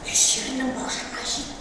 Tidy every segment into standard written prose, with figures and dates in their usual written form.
Яшернең башына җитте.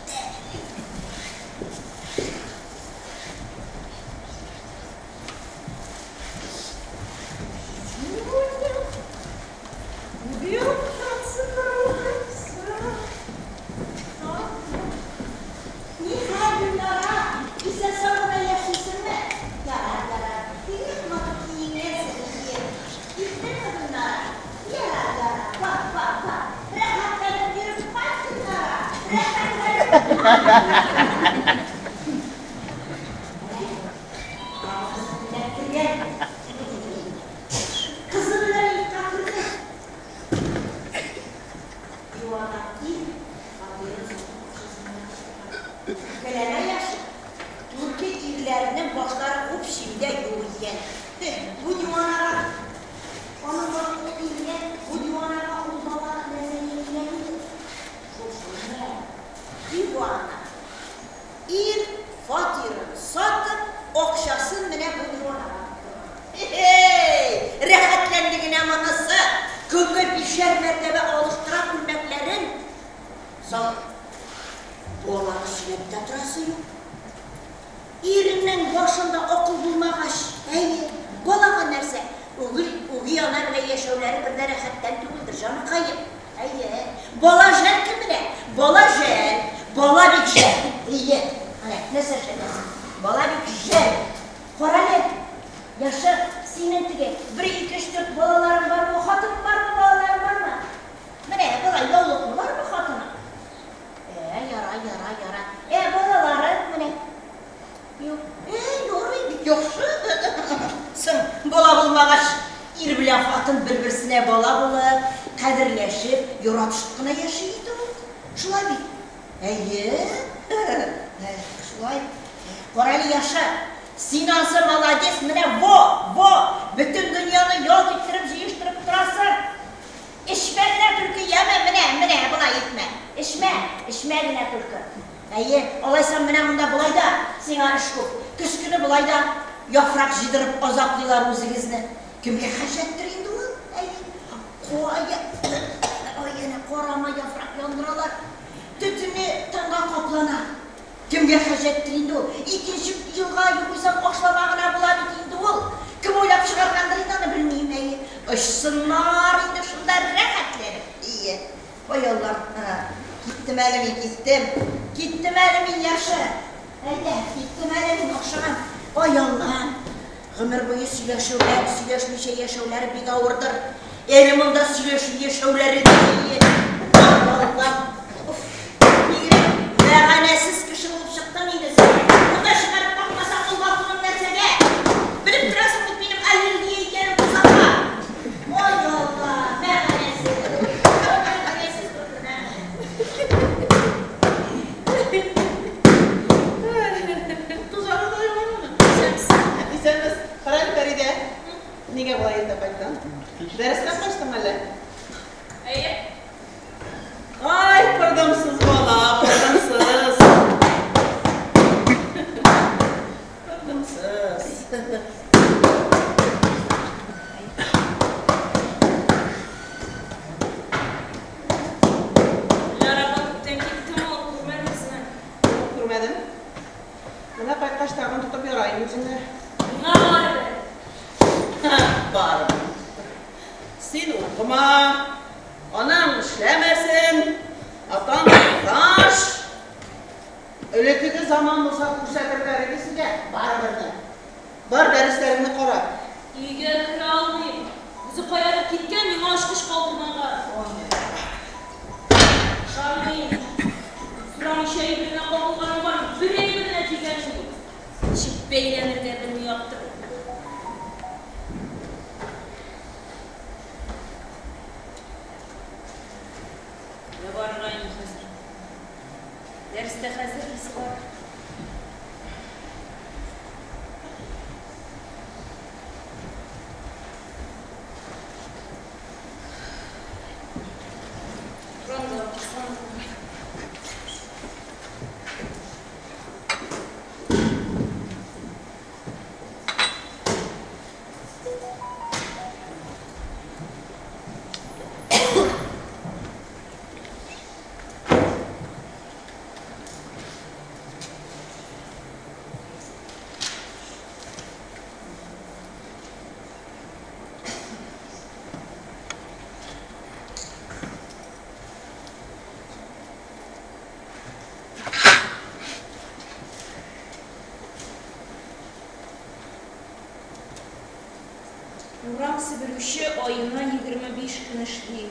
Урам себерүче аена 25 көн эшли.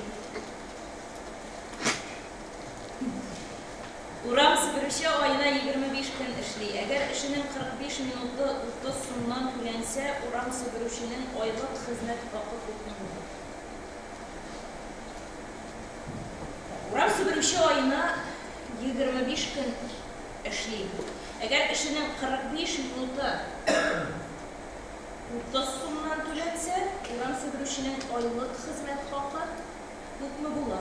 Урам себерүче аена 25 көн эшли. Әгәр эшенең 45 минуты 30 сумнан түләнсә, урам себерүченең айлык хезмәт хакы күпме була? Урам себерүче аена 25 көн эшли. Әгәр эшенең 45 минуты 30 сумнан түләнсә, урам себерүченең айлык хезмәт хакы күпме була?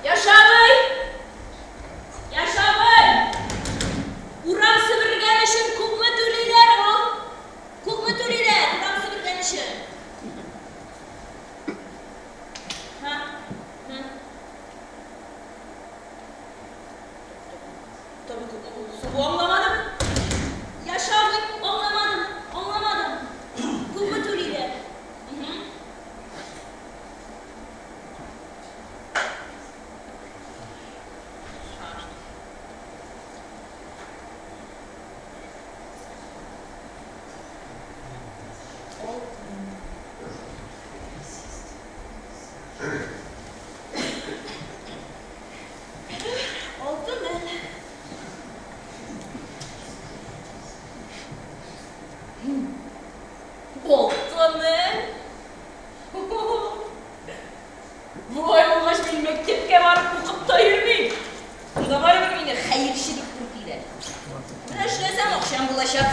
Яшабый! Яшабый! Урам себергән өчен күпме түлиләр ул? Күпме түлиләр урам себергән өчен? Ха? Ха? Tabii ki anlamadım. Yaşarlık anlamadım. Anlamadım. Күпме түлиләр? 6000. 6000. Болай булгач, мин мәктәпкә барып укып та йөрмим. Монда барыбер мине хәерче дип үртиләр. Менә эшләсәм, акчам булачак.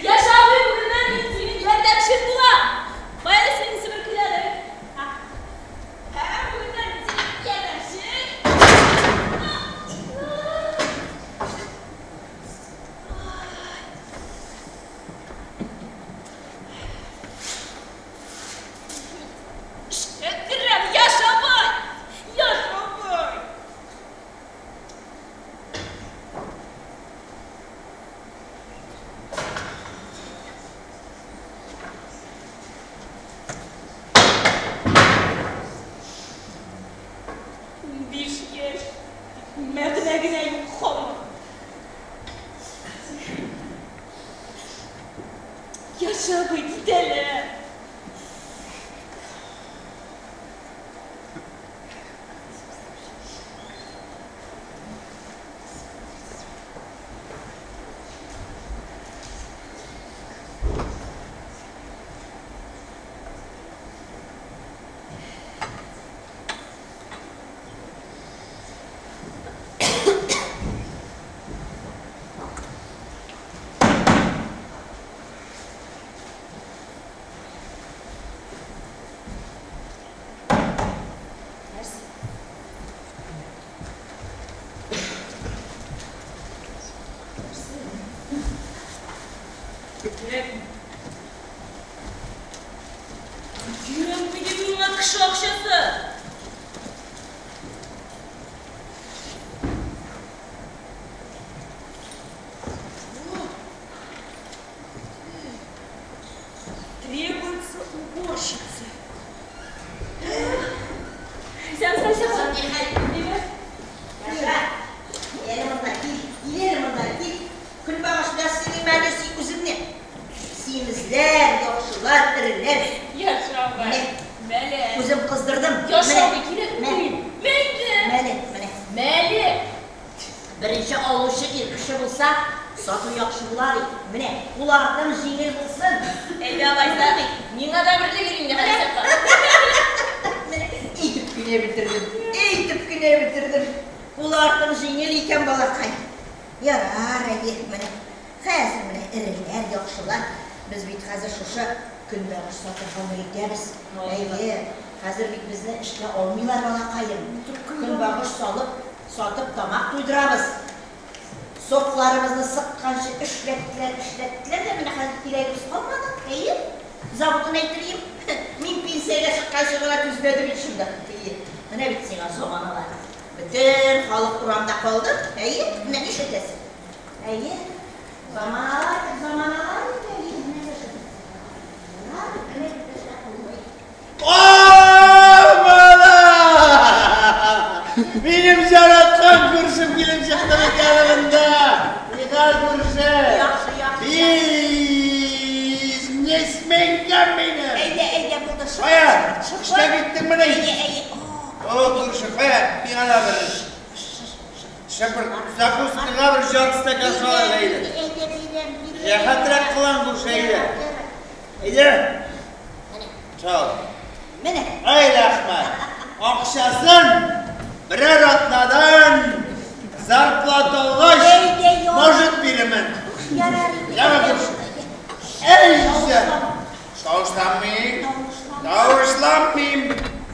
Яша абый, бүгеннән мин синең ярдәмчең булам. Кая әле синең себеркеләрең? Һә, бүгеннән мин синең ярдәмчең. Эшкә керәм, Яш абый! Яш абый! 15 яшь. Мәгънә генә юк һаман. Яш абый, китәләр. Нәрсә? Кирәкме? Кирәкме миңа кеше акчасы? Требуется уборщица. Сән, сән, сән. Яша, кил монда, кил, кил монда, кил. Көнбагыш синең әле син үзеңне. Симезләр, яхшылар, эреләр. Яша абый. Менә. Мәле. Үзем кыздырдым. Яша Менә. абый, кирәкми. Менә. Мәле. Мәле, менә. Мәле. Беренче алучы ир кеше булса, сату яхшы булар иде. Менә, кулларың җиңел булсын. Әйдә алайса, миңа да берле бир инде хәзер. Менә, әйтеп кенә бетердем. Әйтеп кенә бетердем. Кулларың җиңел икән, балакай. Ярар, әйе, менә. Хәзер менә эреләр, яхшылар. Без бит хәзер шушы көнбагыш сатып гомер итәбез. Әйе, хәзер бит безне эшкә алмыйлар, балакаем. Көнбагыш салып, сатып тамак туйдырабыз. Сокларыбызны сыкканчы эшләттеләр, эшләттеләр дә менә хәзер кирәгебез калмады. Әйе, заводын әйттерим. Мин пенсиягә чыкканчы гына түзмәде бит шунда. Әйе, менә бит сиңа заманалар. Бөтен халык урамда калды. Әйе, менә нишләтәсең? Әйе, заманалар, заманалар бит, әйе, менә нәрсә. Ярар, менә нәрсә булмый. Амала! Минем яраткан күршем килеп чыкты бит янымда. Кая? Эшкә киттеңмени? Әйе, әйе. О, күрше, кая? Миңа да бер шәпер закускага бер жарты стакан сал әле, әйдә. Әйдә, бирәм, бирәм. Рәхәтрәк кылан, күрше, әйдә. Әйдә. Сал. Менә. Ай, рәхмәт. Акчасын берәр атнадан зарплата алгач, Әйдә, ярар. может бирермен. Ярар инде. Яме, күрше. Әй, Тавышланмыйм. Тавышланмыйм.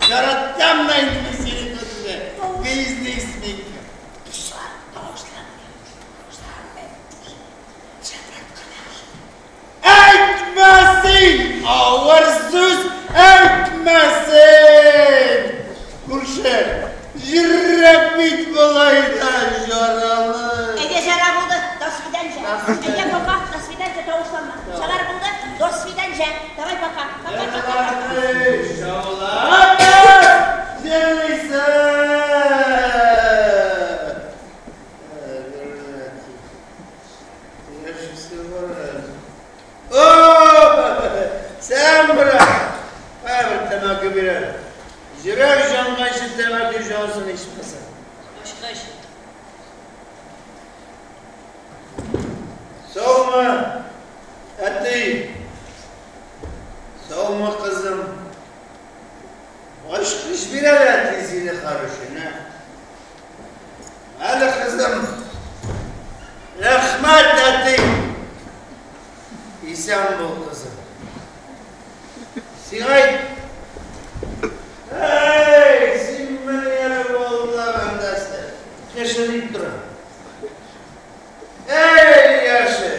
Яратам да инде мин сине күрше. Бизнес бик. Әйтмә син! Авыр сүз әйтмә син! Күрше, йөрәк бит болай да жаралы. Әйдә, жара булды. До свидания. До свидания. Әйдә, пока. До свидания, тавышланма. Шагар булды. До свидания. Давай, пока. Пока, пока, пока. Шаулап җырлыйсың. О, сән брат, кая бер тәмәке бирер. Йөрәк җанганчы тәмәке җансын ичмәсә. Ачкыч. Саумы, әти? Саумы, кызым? Ачкыч бир әле, әти, сине хороший, на. Әле, кызым. Рәхмәт, әти. Исән бул, кызым. Сиңа әйт. Әй, син мине әле Алла бәндәсе. Кеше дип тора. Әй, яше!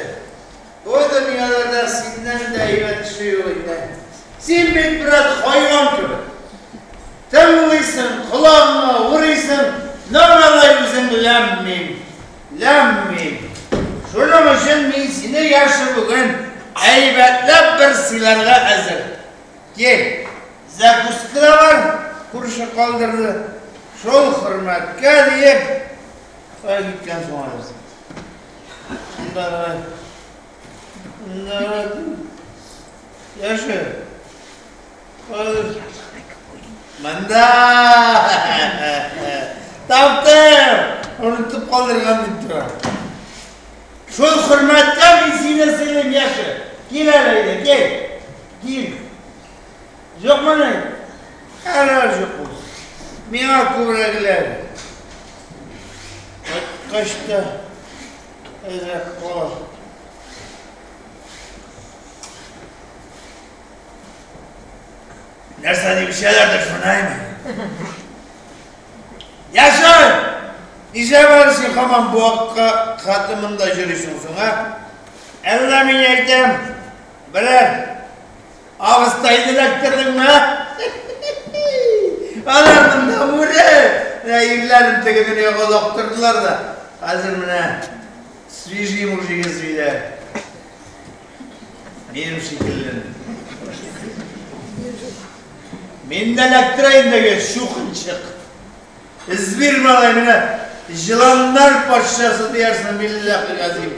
Бу дөньяда синнән дә әйбәт кеше юк инде. Син бит, брат, хайван кебек. Тыңлыйсың, колагыңа урыйсың, но малай үзең ләм-мим. Ләм-мим. Шуның өчен мин сине яше бүген әйбәтләп бер сыйларга әзер. Кил, закуска да бар, күрше калдырды. Шул хөрмәткә диеп, кая киткән соң әле? Шунда гына. Шунда гына. Яше. Монда! Таптым! Онытып калдырган дип тора. Шул хөрмәткә мин сине сыйлыйм, яше. Кил әле, әйдә, кил. Кил. Юкмыни? Әле юк булсын. Миңа күбрәк эләгер. Кайткач та әзрәк кала. Нәрсә дип эчәләрдер шуны, әйме? Яшә! Нишләп әле син һаман бу вакытка хәтле монда йөрисең соң, ә? Әллә мин әйтәм, берәр абыстайны эләктердеңме, ә? Алар монда бүре! Менә ирләрен теге дөньяга олактырдылар да. Хәзер менә свежий мужик эзлиләр. Минем шикелле. Мин дә эләктерә инде чукынчык. Эзбир малай менә җыланнар патшасы диярсең, билләһи газим.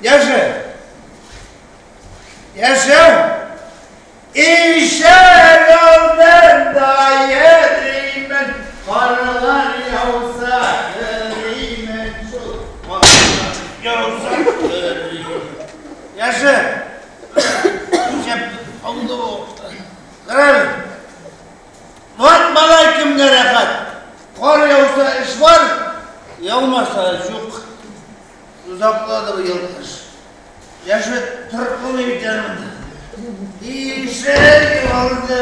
Яшә. Яшә. Ишек алдында йөримен, карлар яуса йөримен шул. Карлар яуса йөримен. Яшә. Шәп алды бу. Кара әле. Вот малай кемгә рәхәт. Кар яуса эш бар, яумаса юк. Озаклады быел кыш. Яше торып булмый бит әле монда. Ишек алдында.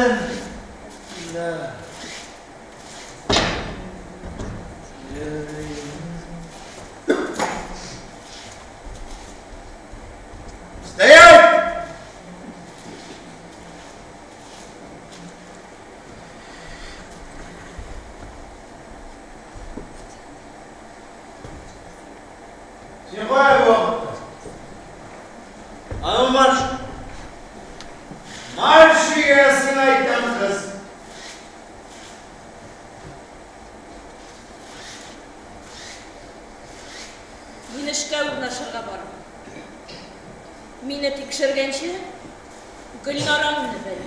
Стоять! Син кая бу вакытта? А ну марш! Марш өйгә, сиңа әйтәм, кыз! Мин эшкә урнашырга барам. Мине тикшергәнче, Гөлнараңны бел.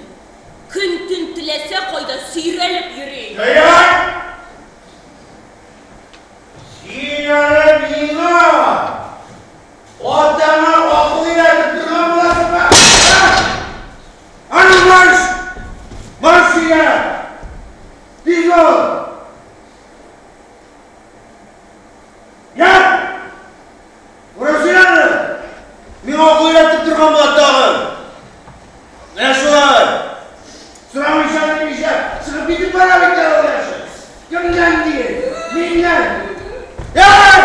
теләсә кайда сөйрәлеп йөри. Стоять! Син әле миңа атаңа акыл өйрәтеп торган буласыңмы? Аны марш! Марш өйгә! Тиз бул! Ят! Урасың әле! Миңа акыл өйрәтеп торган була тагын! Менә шулай! Сорамыйча, белмичә, чыгып китеп бара бит әле ул яше! Кемнән диген? Миннән! Ят!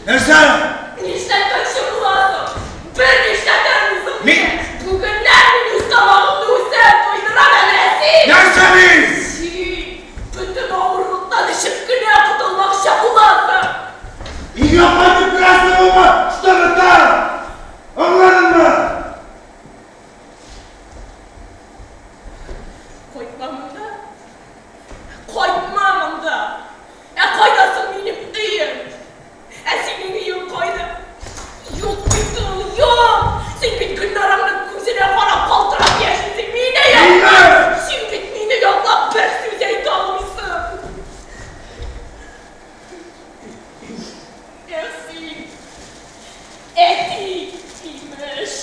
Нәрсә? Нишләткәнче буласың? Бер нишләтәмсең? Бүгеннән мин үз тамагымны үзем туйдырам әле син! Нәрсә мин? Син бөтен авырлыктан эчеп кенә котылмакчы буласың! Өйгә кайтып керәсеңме? Чтобы так! Аңладыңмы? Кайтма монда. Кайтма монда. Ә кайда соң минем өем? Ә синең өең кайда? Юк бит ул, юк! Син бит Гөлнараңның күзенә карап калтырап яшисең, мине яклап! Син бит мине яклап бер сүз әйтә алмыйсың. Ә син, әти, имеш.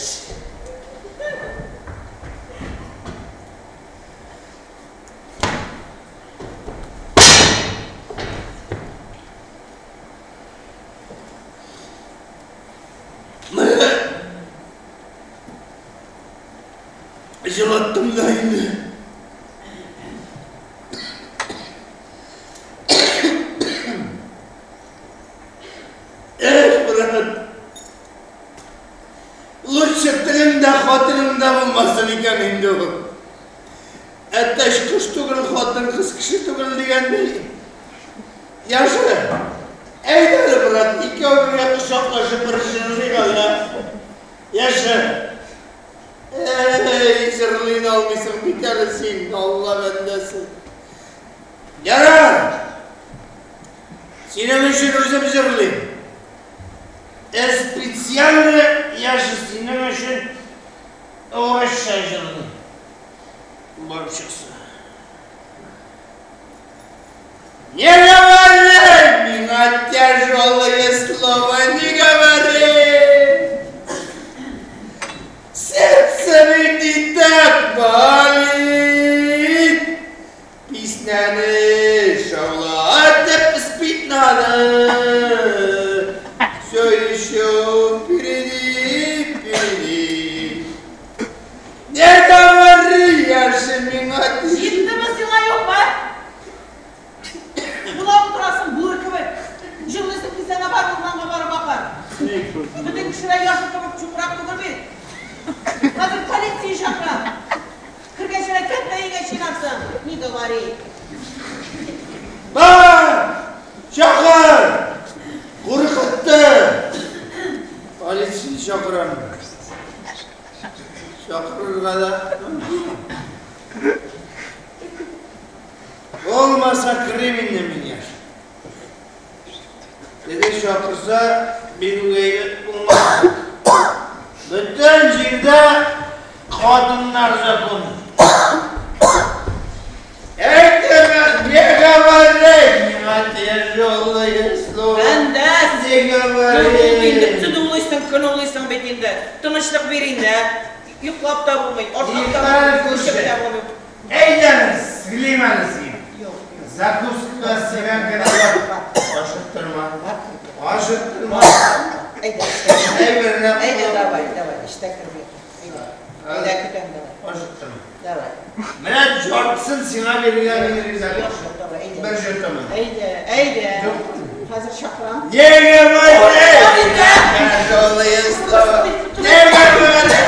Җылыттым да инде. Эх, брат. Лучше телем дә, хатыным да булмасын икән инде ул. Әтәч кош түгел, хатын кыз кеше түгел дигәндәй. Яшы. Әйдә әле, брат, икәү бергә кочаклашып бер җырлыйк әле. Яшы. Эй, җырлый алмыйсың бит әле син, Алла бәндәсе. Ярар! Синең өчен үзем җырлыйм. Специально яшы синең өчен урысча җырлыйм. Барып чыксын. Не говори миңа тяжелые слова, не говори. Сердце ведь не так болит. Песняны шаулатып спить надо. Все еще впереди, впереди. Не говори, я же миңа. Җиттеме сиңа, юкмы? Улап утырасың бүре кебек. Җырлыйсың килсә, бар урманга барып акыр. Бөтен кешеләр яшел кебек чукрак түгел бит. Хәзер полиция чакыра. Кергәч кәттә өйгә чыгарсың. Не говори. Бар! Чакыр! Куркытты! Полиция чакырам. Чакырырга да мөмкин. Булмаса керим инде мин яш. Теге чакырса, бирүгә әйбәт булмас. Бөтен җирдә хатыннар законы. Әйтәме, не говори, миңа тяжелое слово. Бәндәс! Не говори. Инде төн улыйсың, көн улыйсың бит инде. Тынычлык бир инде. Йоклап та булмый, ашап та булмый, эчеп тә булмый. Әйдәгез, сөйлим әле сиңа. Юк. Закуска сиңа генә бар. Ашыктырма. Ашыктырма. Әйдә, Әйберне әйдә, давай, давай, эштә кермик. Әйдә. Әйдә, көтәм, давай. Ашыктырма. Давай. Менә яртысын сиңа бирергә мин риза. Юк, юк, давай, әйдә. Бер җыртымын. Әйдә, әйдә. Юк. Хәзер чакырам. Не говори! Әйдә. Тяжелое слово. Не говори!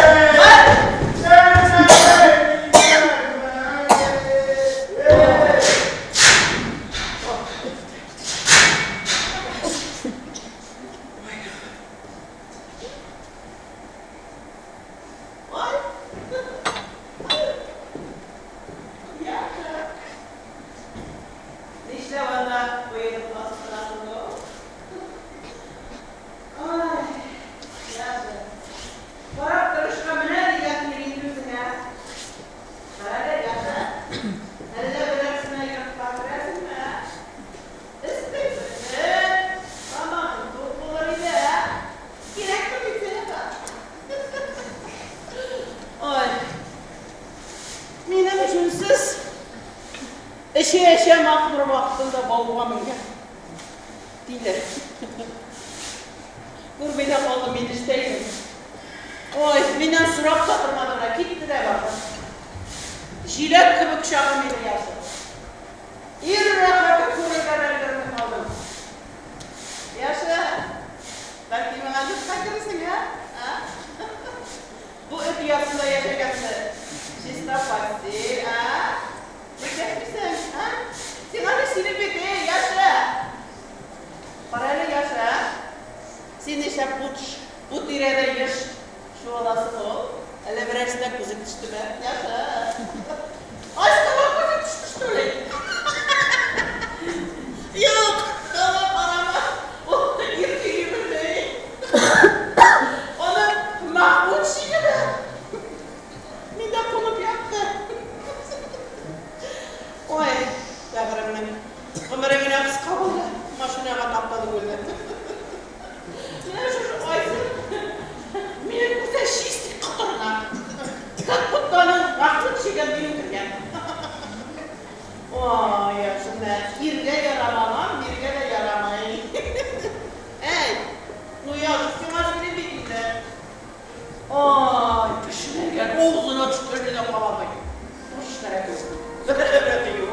Ой. Яша. Нишләп анда уенып басып торасың, ну? Ауга менгән. Тиле. Күрми дә калдым, мин эштә идем. Ой, миннән сорап та тормады менә, китте дә барды. Җиләк кебек чагым иде яше. Ир рәхәте күрергә дә өлгерми калдым. Яше, бәлки миңа йортка керерсең, ә? Ә? Бу эт оясында яшәгәнче, чиста постель, ә? Ник дәшмисең, ә? Сиңа да сөйлим бит, эй, Яша! Кара әле, Яша. Син нишләп бу, бу тирәдә еш чуаласың ул? Әллә берәрсенә күзең төштеме? Яша. Айсылуга күзең төште, что ли? Юк, аңа карама. Ул ир көйли белми. Аны Мәхмүт чигенә. Миндә кунып ятты. Ой, бәгыремнең гомере генә кыска булды. Машинага таптады үлде. Менә шушы Айсен мине күрсә чистый котырына. Как будто аның Мәхмүт чигән дию кергән. Ой, яхшы, иргә ярамаган, биргә дә ярамый. Әй, ну яхшы, сиңа сөйлим бит инде. Ай, кешеләргә авызына төшкәнне дә кабалмый. Баш рәте юк.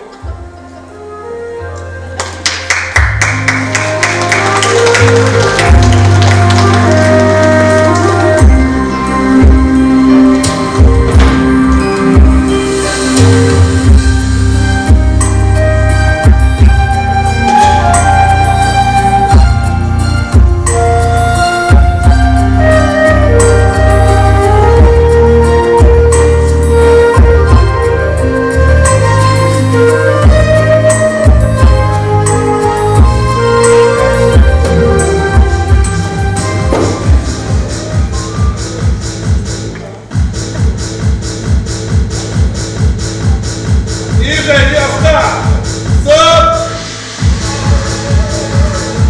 Тише, девка! Стоп!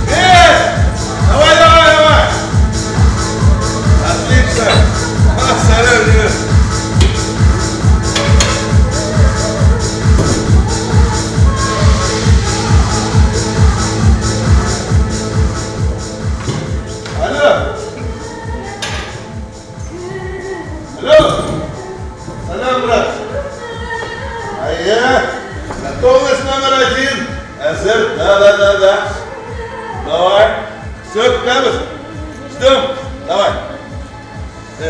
Эй! Давай, давай, давай! Отлично! Сәлам, егет! Алло! Алло! Сәлам, брат! А я готовность номер один. Әзер, да. Давай. Все, көтәбез. Ждем. Давай. Э.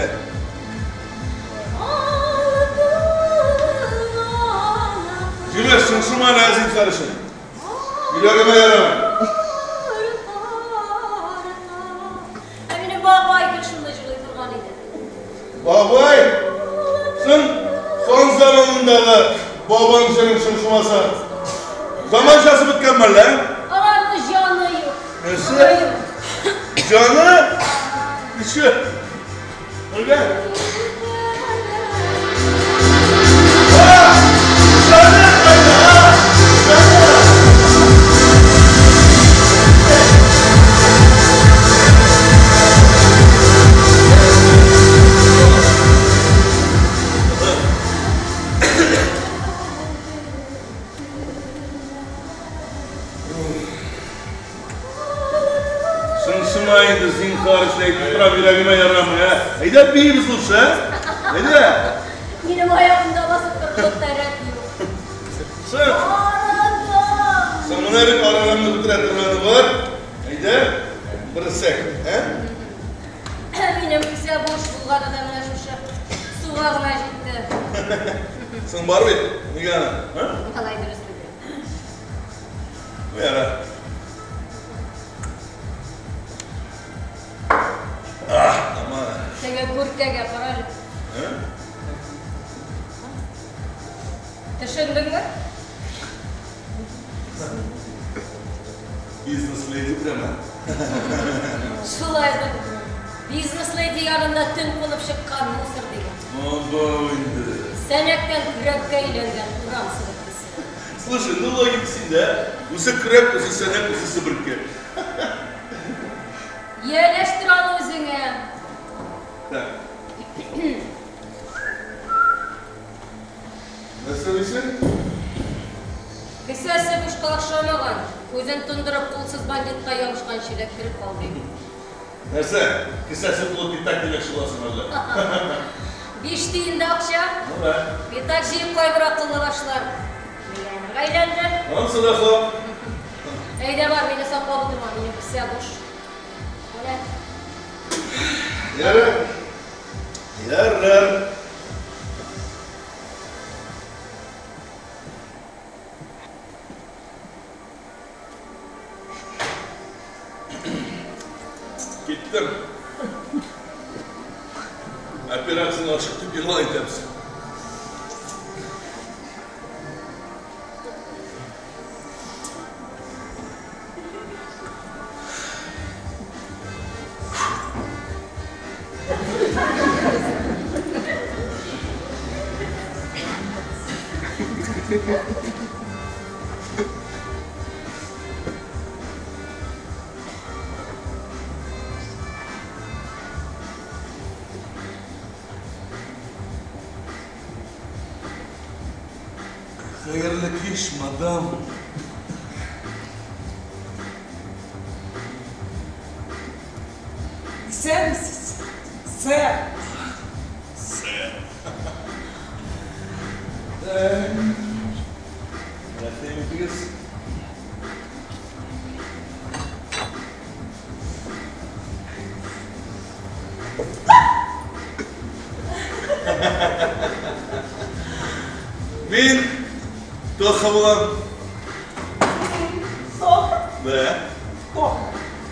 Җиләк, шыңшыма әле, зинһар өчен. Йөрәгемә ярамый. Ә минем бабай гел шунда җырлый торган иде. Бабай, соң хан заманындагы бабаң синең шыңшымаса. Заманчасы беткән мәллә? Аларның җаны юк. Нәрсә? Җаны? Ничек? Үлгән? А! Җаны кайда? Җаны! Шыңшыма инде, зинһар өчен әйтеп торам, йөрәгемә ярамый, ә? Әйдә биибез лучше, ә? Әйдә. Минем аягымда басып торырлык та рәт юк. Соң, Арыдым. соң менә бит арыганны бетерә торганы бар. Әйдә, бер сәк, ә? Минем кесә буш булганы да менә шушы суга гына җитте. Соң бар бит, нигә аны, а? Алай дөрес түгел. Яра. Ах, тамам. Теге күркәгә кара әле. Ә? Төшендеңме? Бизнес-леди прямо. Шулайдыр. Бизнес-леди янында төн кунып чыккан мусор дигән. Абау инде. Сәнәктән көрәккә әйләнгән урам себеркесе. Слушай, ну логика синдә. Үзе көрәк, үзе сәнәк, үзе себерке. Ияләштер аны үзеңә. Так. Нәрсә дисең? Кесәсе буш кошка охшамаган, күзен тондырып кулсыз бандитка ябышканчы эләктереп алдым. Нәрсә, кесәсе тулы пятак димәкче буласың әллә? 5 тиен дә акча. Ну да. Пятак җыеп кайбер акыллы башлар миллионерга әйләнде. Ансы да хак. Әйдә бар, мине саклап утырма, минем кесә буш. Менә. Ярар. Ярар. Киттем. Операцияне ачык дип игълан итәбез. Хәерле кич, мадам. Исәнмесез, сэр. Сэр. Так. Рәхим итегез. Мин Тоха булам. Тоха? Да. Тоха.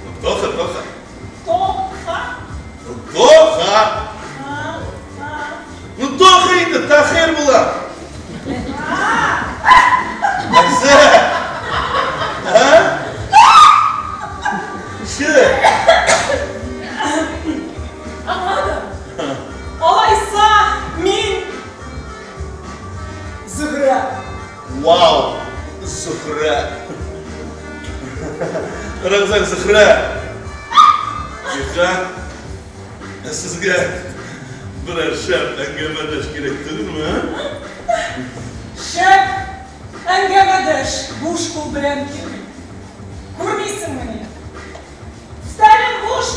Ну, Тоха, Тоха. Тоха. Ну, Тоха. Ну, Тоха инде, Тахир булам. Нәрсә? А? Ничек? Аңладым. Алайса, мин Зөһрә. Вау, Зөһрә. Карагыз әле, Зөһрә. Юкка, ә сезгә берәр шәп әңгәмәдәш кирәк түгелме, а? Шәп әңгәмәдәш буш кул белән килми. Күрмисеңмени? Өстәлем буш.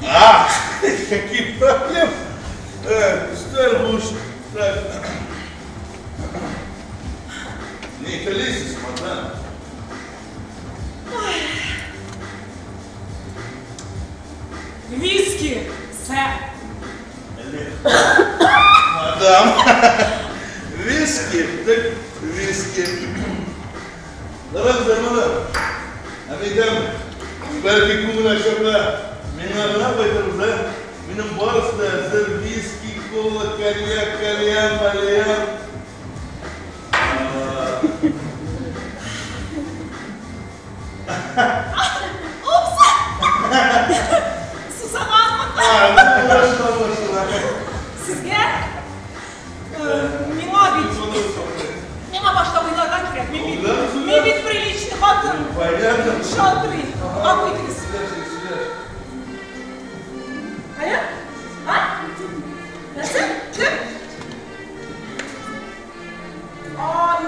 А, какие проблемы? Өстәл буш. Так. Не колесись, мадам. Виски, сэр. Мадам. Виски, так виски. Карагыз, мадам. Ә әйтәм, бәлки күңел ачарга миңа гына кайтырбыз, ә? Минем барысы да әзер: виски, кола, коньяк, кальян, мальян. А, Упс! Сусаганмын. А, ну, аңлашыла, аңлашыла. Сезгә? Миңа бит, миңа башта уйларга кирәк. Мин бит, Уйларсың, мин да? бит приличный хатын. Понятно. Шалтырый. Гафу итегез. Сөйләш, сөйләш. Алло? А? Нәрсә? Кем? А,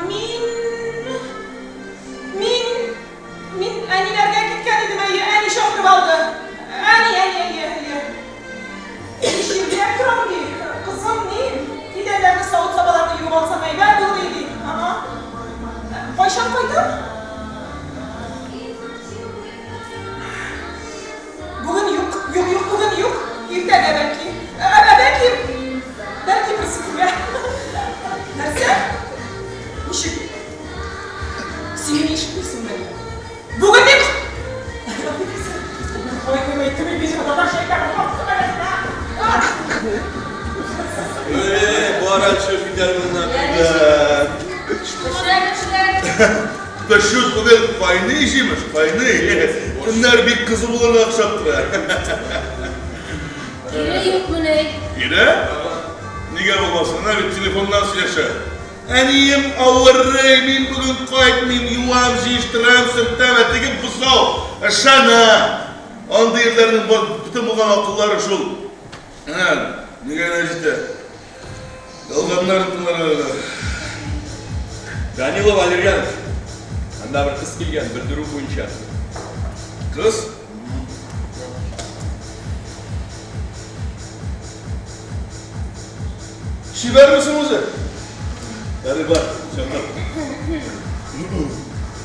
мин әниләргә киткән идем, әйе, әни чакырып алды. Әни, әни, әйе, әйе. Чирләп торам ди. Кызым, ни? Идәннәрне, савыт-сабаларны юып алсаң әйбәт булыр иде. Ага. Кайчан кайтам? Бүген юк, юк, юк, бүген юк. Иртәгә бәлки. Ә, бәлки, бәлки берсекөнгә. Нәрсә? Ничек? Син мине ишетмисеңме? Бүген дип. Ой, ой, ой, түгел, бит татарча әйтәм. Эй, бар әле китәр моннан. Пешә, пешә. Пешү түгел, кайный җимеш, кайный. Көннәр бик кызу булырга охшап тора. Ире юкмыни? Ире? Нигә булмасын? Әнә бит телефоннан сөйләшә. Әнием авырый, мин бүген кайтмыйм, юам, җыештырам, сөртәм, ә теге бозау ышана. Андый ирләрнең бөтен булган акыллары шул. Әнә, нигә генә җитә. Ялганнар тыңларга. Данила Валерьянович, анда бер кыз килгән, белдерү буенча. Кыз? Чибәрме соң үзе? Әле бар, чакыр.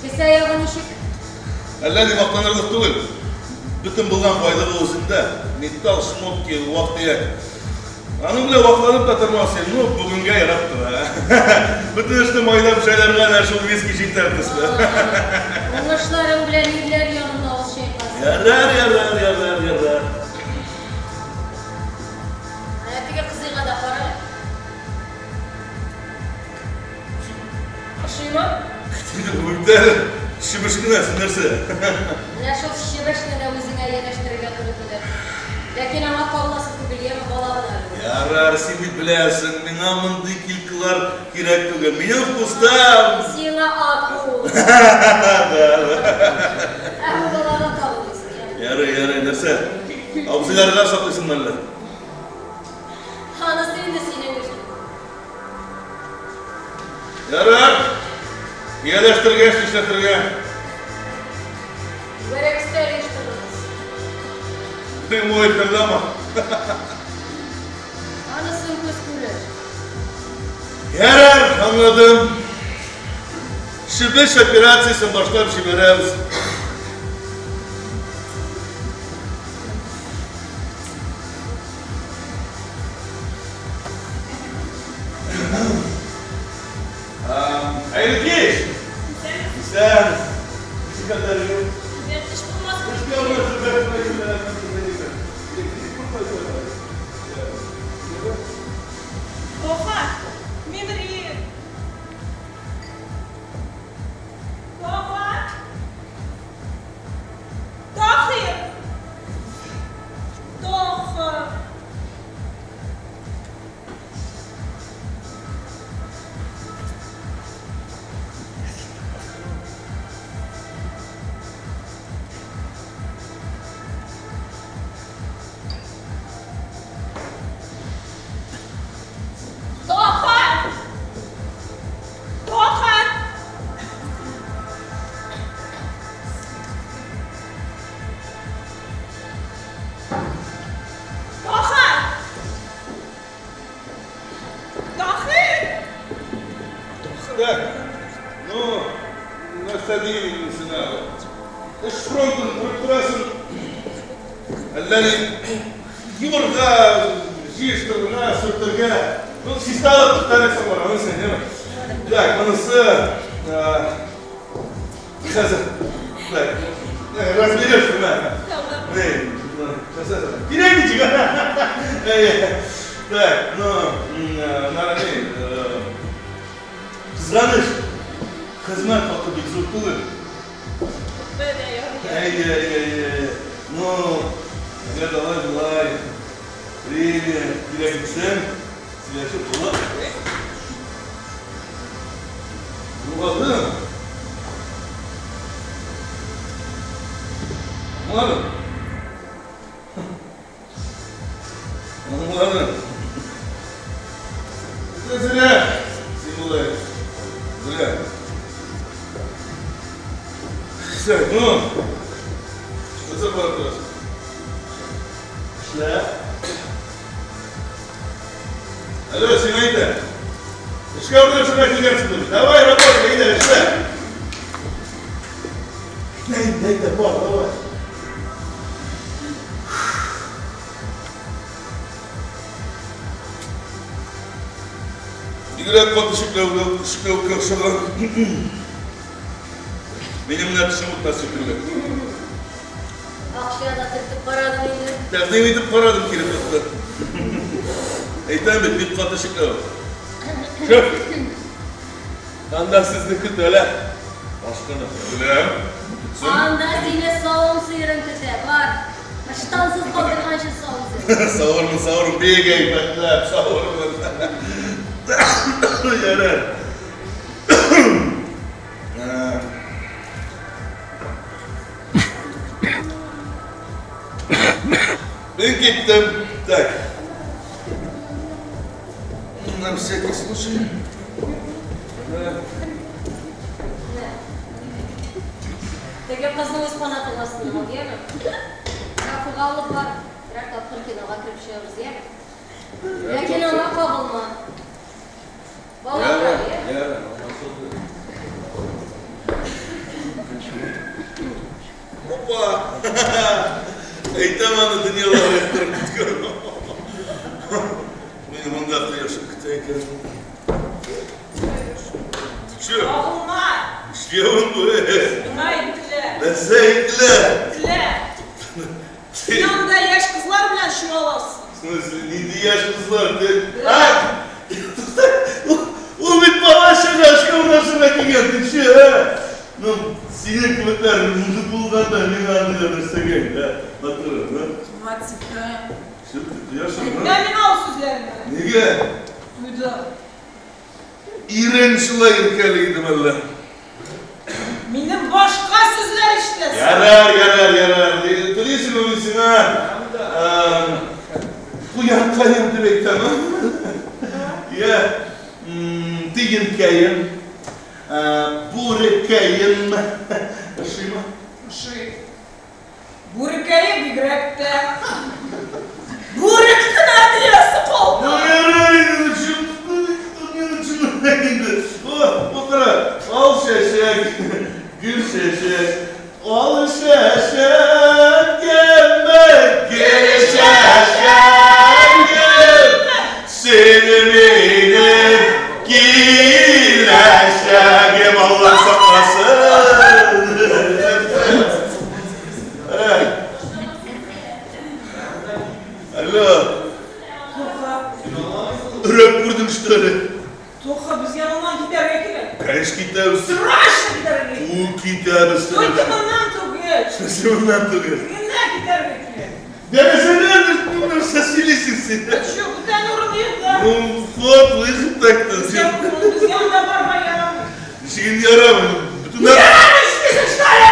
Кесә ягы ничек? Әллә ни мактанырлык түгел. Бөтен булган байлыгы үзендә. Металл, шмотки, вак-төяк. Аның белән вакланып та тормас идем. Ну, бүгенгә ярап тора. Бөтен эшне майлап җайларга әнә шул виски җитәр төсле. Уңышларың белән ирләр янында авыз чайкасын. Ярар, ярар, ярар, ярар. Әнә теге кызыйга да кара әле. Ошыймы? Бүтән чебеш кенә, син нәрсә? Менә шул чебешне дә үзеңә ияләштерергә туры килер. Ләкин аңа кагыласы түгел, яме, бала гына әле ул. Ярар, син бит беләсең, миңа мондый килькалар кирәк түгел. Минем вкуста... Сиңа акул. Ә бу балага кагылмыйсың, яме. Ярый, ярый, нәрсә? Абзыйларга саклыйсыңмы әллә? Анысы инде синең өчен. Ярар. Ияләштергәч, нишләтергә? Түгәрәк өстәл оештырырбыз. Прямой эфирдамы? Анысын күз күрер. Ярар, аңладым. Чебеш операциясен башлап җибәрәбез. Хәерле кич! Исәнмесез! Ничек хәлләрегез? Эш булмас. Тоха, Миңри. Тоха! Тахир! Тоха! Тоха! Тоха! Тоха! Таһир! Так, ну, нәрсә диим инде сиңа? Эш фронтын күреп торасың. Әллә ни юырга, җыештырырга, сөртергә. Ну, чисталык пөхтәлек саклар, анысы, әйеме? Так, монысы, хәзер. Так, разберешь, менә. Ни, кирәк ничек? Әйе. Так, ну, нары ни, кызганыч, хезмәт хакы бик зур түгел. Әйе, әйе, әйе. Ну, әгәр дә алай болай, премия кирәк дисәң, сөйләшеп була. Аңладым. Аңладым. Аңладым. Это зря, син болай. Зря. Так, ну, что за вопрос? Эшлә. Алло, син әйтә. Эшкә урнашырга килгәнсең бит. Давай, работай, әйдә, эшлә. Әйдә, әйдә, бар, давай. Бигрәк каты чикләвеккә охшаган. Минем менә тешем үтмәс шикелле. Акча да төртеп карадың инде. Тәкъдим итеп карадым, кире какты. Әйтәм бит, бик каты чикләвек. Шеф! Анда сезне көтәләр. Ашкынып. Беләм. Көтсен. Анда сине савым сыерың көтә. Бар. Ыштансыз калдырганчы савым сыерын. Савырмын, савырмын, бик әйбәтләп савырмын. Ярар. Мин киттем. Так. На всякий случай. Да. Теге кызны үз канатың астына ал, яме? Кафега алып бар, берәр тапкыр кинога кереп чыгыгыз, яме? Ләкин аңа кагылма. Балакай, Ярар, аңлашылды. Опа! Әйтәм аны дөньялар яктырып киткән. Мине монда кояшы көтә икән. Че? Кагылма! Эшләвем бу. Миңа әйттеләр. Нәрсә әйттеләр? Әйттеләр. Син анда яшь кызлар белән чуаласың. В смысле, нинди яшь кызлар? А! Ул бит бала чага эшкә урнашырга килгән, ты че, а? Ну, синең кебекләр мужик булганда мин андый нәрсәгә, да, матур, да? Матика. Чё ты, кояшың, Әйтмә миңа ул сүзләрне. Нигә? Туйды. Ирең шулай иркәли идеме әллә? Минем башка сүзләр ишетәсең. Ярар, ярар, ярар. Телисеңме мин сиңа? Куянкаем дип әйтәм, а? Я, тиенкәем, бүрекәем. Ошыймы? Ошый. Бүрекәе бигрәк тә. Бүрек кенә диясе калды. Ну, ярар инде, не начинай инде. О, утыра. Ал чәчәк, гөл чәчәк. Ал чәчәк, кебек гөл чәчәк. Сине минем киләчәгем, Алла сакласын. Алло. Тоха. Өрәк күрдең, что ли? Тоха, безгә моннан китәргә кирәк. Конечно, китәбез. Срочно китәргә кирәк. Ул китәбез. Только моннан түгел. В смысле, моннан түгел? Генә китәргә кирәк. Нәрсә сөйлисең син? Чё, бүтән урын юк да. Ну, вот, выход так-то. Безгә монда барырга ярамый. Ничек инде ярамый? Бөтен Ярамый, ишетәсең, что ли?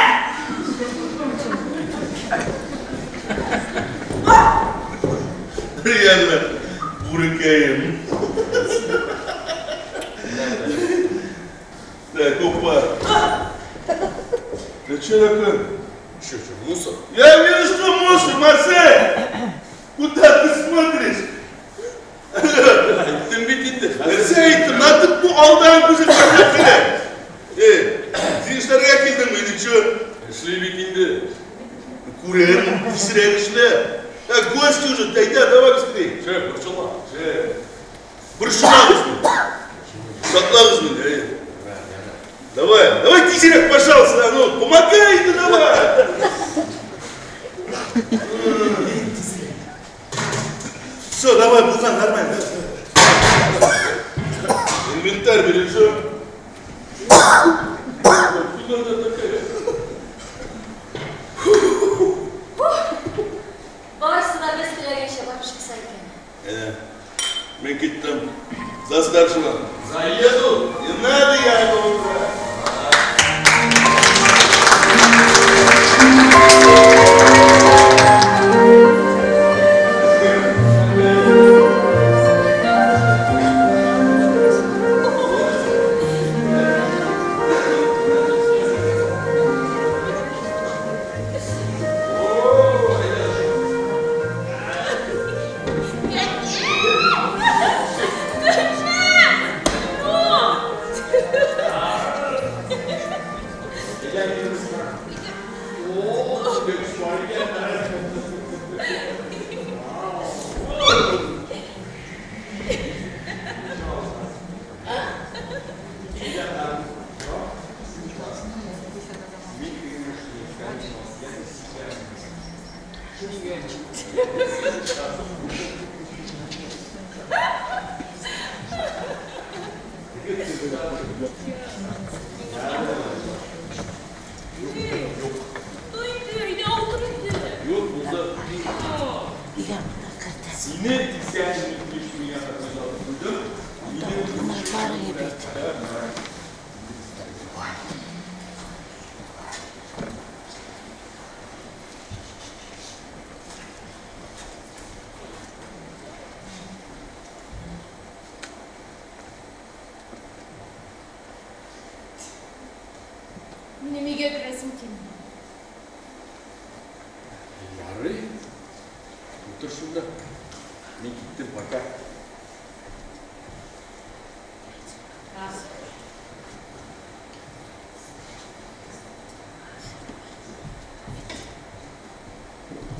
Реально, бүрекәем. Так, опа. Ты что такое? Че, че, мусор? Я вижу, что мусор, Марсель! Куда ты смотришь? Әйттем бит инде. Нәрсә әйттем? Надо бу алдан күзәтергә кирәк. Эй, син эшләргә килдеңме или что? Эшли бит инде. Күрәм, тизрәк эшлә. Так, гости уже, әйдә, давай быстрее. Шеф, борчылма. Шеф. Борчылагыз мине. Саклагыз мине, әйе. Давай, давай тизрәк, пожалуйста, ну, помогай, ну, давай. Все, давай, булган, нормально. Инвентарь бережем. Куда она такая? Барысы да без теләгәнчә барып чыкса икән. Мин киттем. За старшего. Заеду. Не надо, я его убрать. Туйды, өйдә утыр инде. Юк, булды. Сине тискәре куйдым. Минем өйгә керәсем килми. Ярый. Утыр шунда. Мин киттем, пока.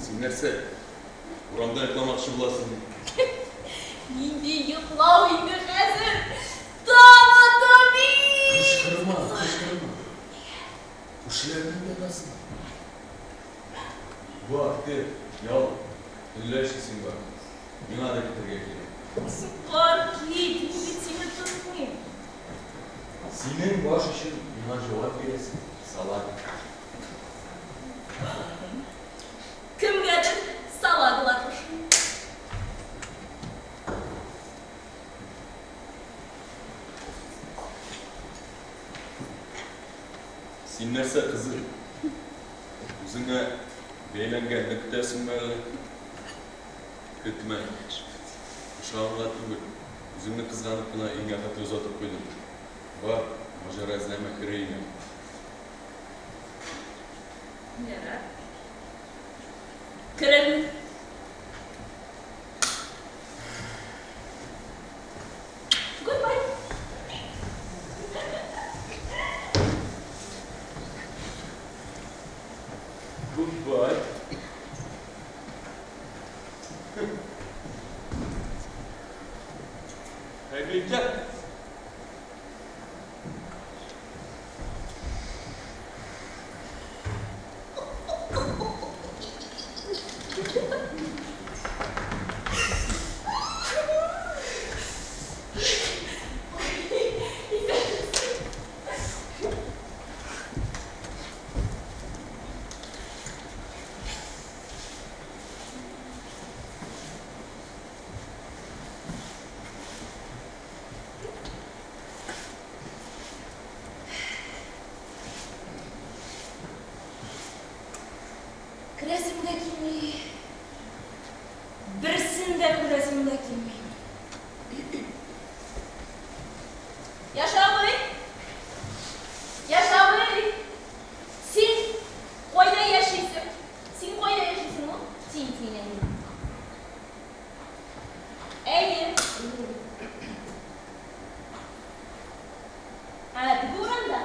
Син нәрсә? Урамда йокламакчы буласың? Нинди йоклау инде хәзер? Таң ата бит! Кычкырма, кычкырма. Күршеләрне уятасың. Бар, кер, ял. Төнлә эшлисең бар. Миңа да китәргә кирәк. Бар, кит, мин бит сине тотмыйм. Синең баш өчен миңа җавап бирәсең, салага. Кемгәдер салаглар ошый. Син нәрсә, кызым? Үзеңә бәйләнгәнне көтәсеңме әллә? Көтмә. Ошаганга түгел. Үзеңне кызганып кына өеңә хәтле озатып куйдым. Бар, маҗара эзләмә, кер өеңә. Ярар. Керермен. Goodbye. Goodbye. Хәерле. Керәсем дә килми. Берсен дә күрәсем дә килми. Яша абый! Яша абый! Син кайда яшисең? Син кайда яшисең ул? Син, син, әйе. Әйе. Ә, теге урамда?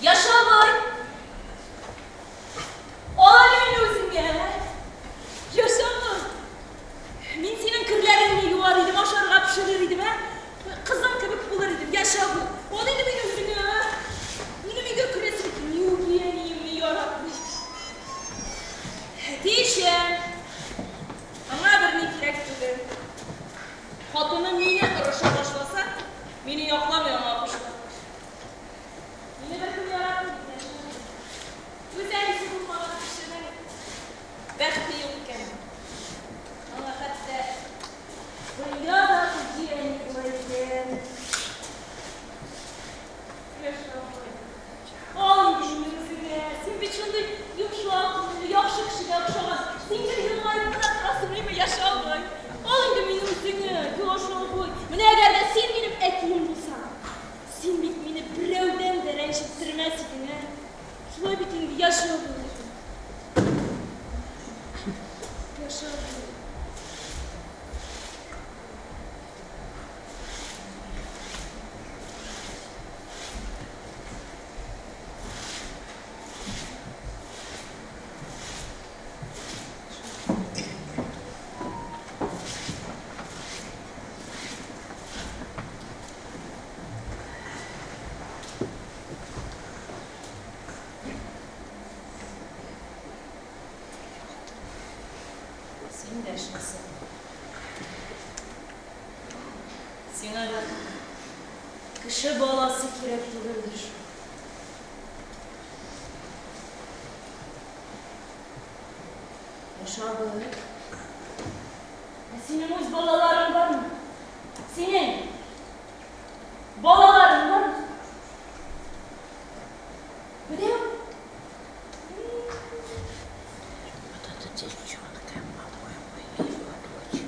Яша абый! Ал әле мине үзеңә! Яша абый! Мин синең керләреңне юар идем, ашарга пешерер идем, ә? Кызың кебек булыр идем, Яша абый! Ал инде мине үзеңә! Минем өйгә керәсем килми, үги әниемне яратмый. Әти эчә. Аңа берни кирәк түгел. Хатыны мине орыша башласа, мине якламый, аңа кушыла. Мине беркем яратмый бит, Яша абый. Үз әнисе булмаган кешенең бәхете юк икән. Аңа хәтта дөнья да үги әни була икән. Яша абый. Ал инде мине үзеңә. Син бит шундый йомшак күңелле, яхшы кешегә охшаган. Син гел елмаеп кына торасың, әйме, Яша абый. Ал инде мине үзеңә, Яша абый. Менә әгәр дә син минем әтием булсаң, син бит мине берәүдән дә рәнҗеттермәс идең, ә? Шулай бит инде, Яша абый. Яша абый. Син дәшмисең. Сиңа да кеше баласы кирәк түгелдер шул. Яша абый. Ә синең үз балаларың бармы? Синең балаларың бармы? Берәү? Вот это девчонка, по-моему, ее дочь.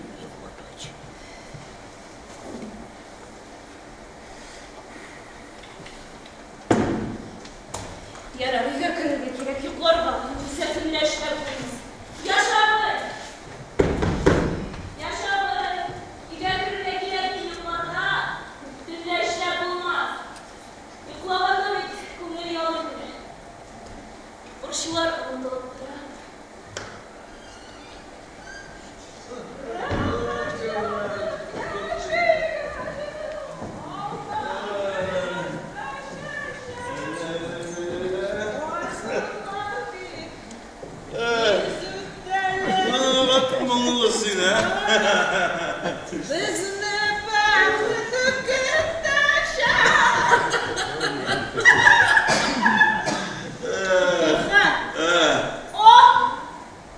Безне бәхет көтәчәк.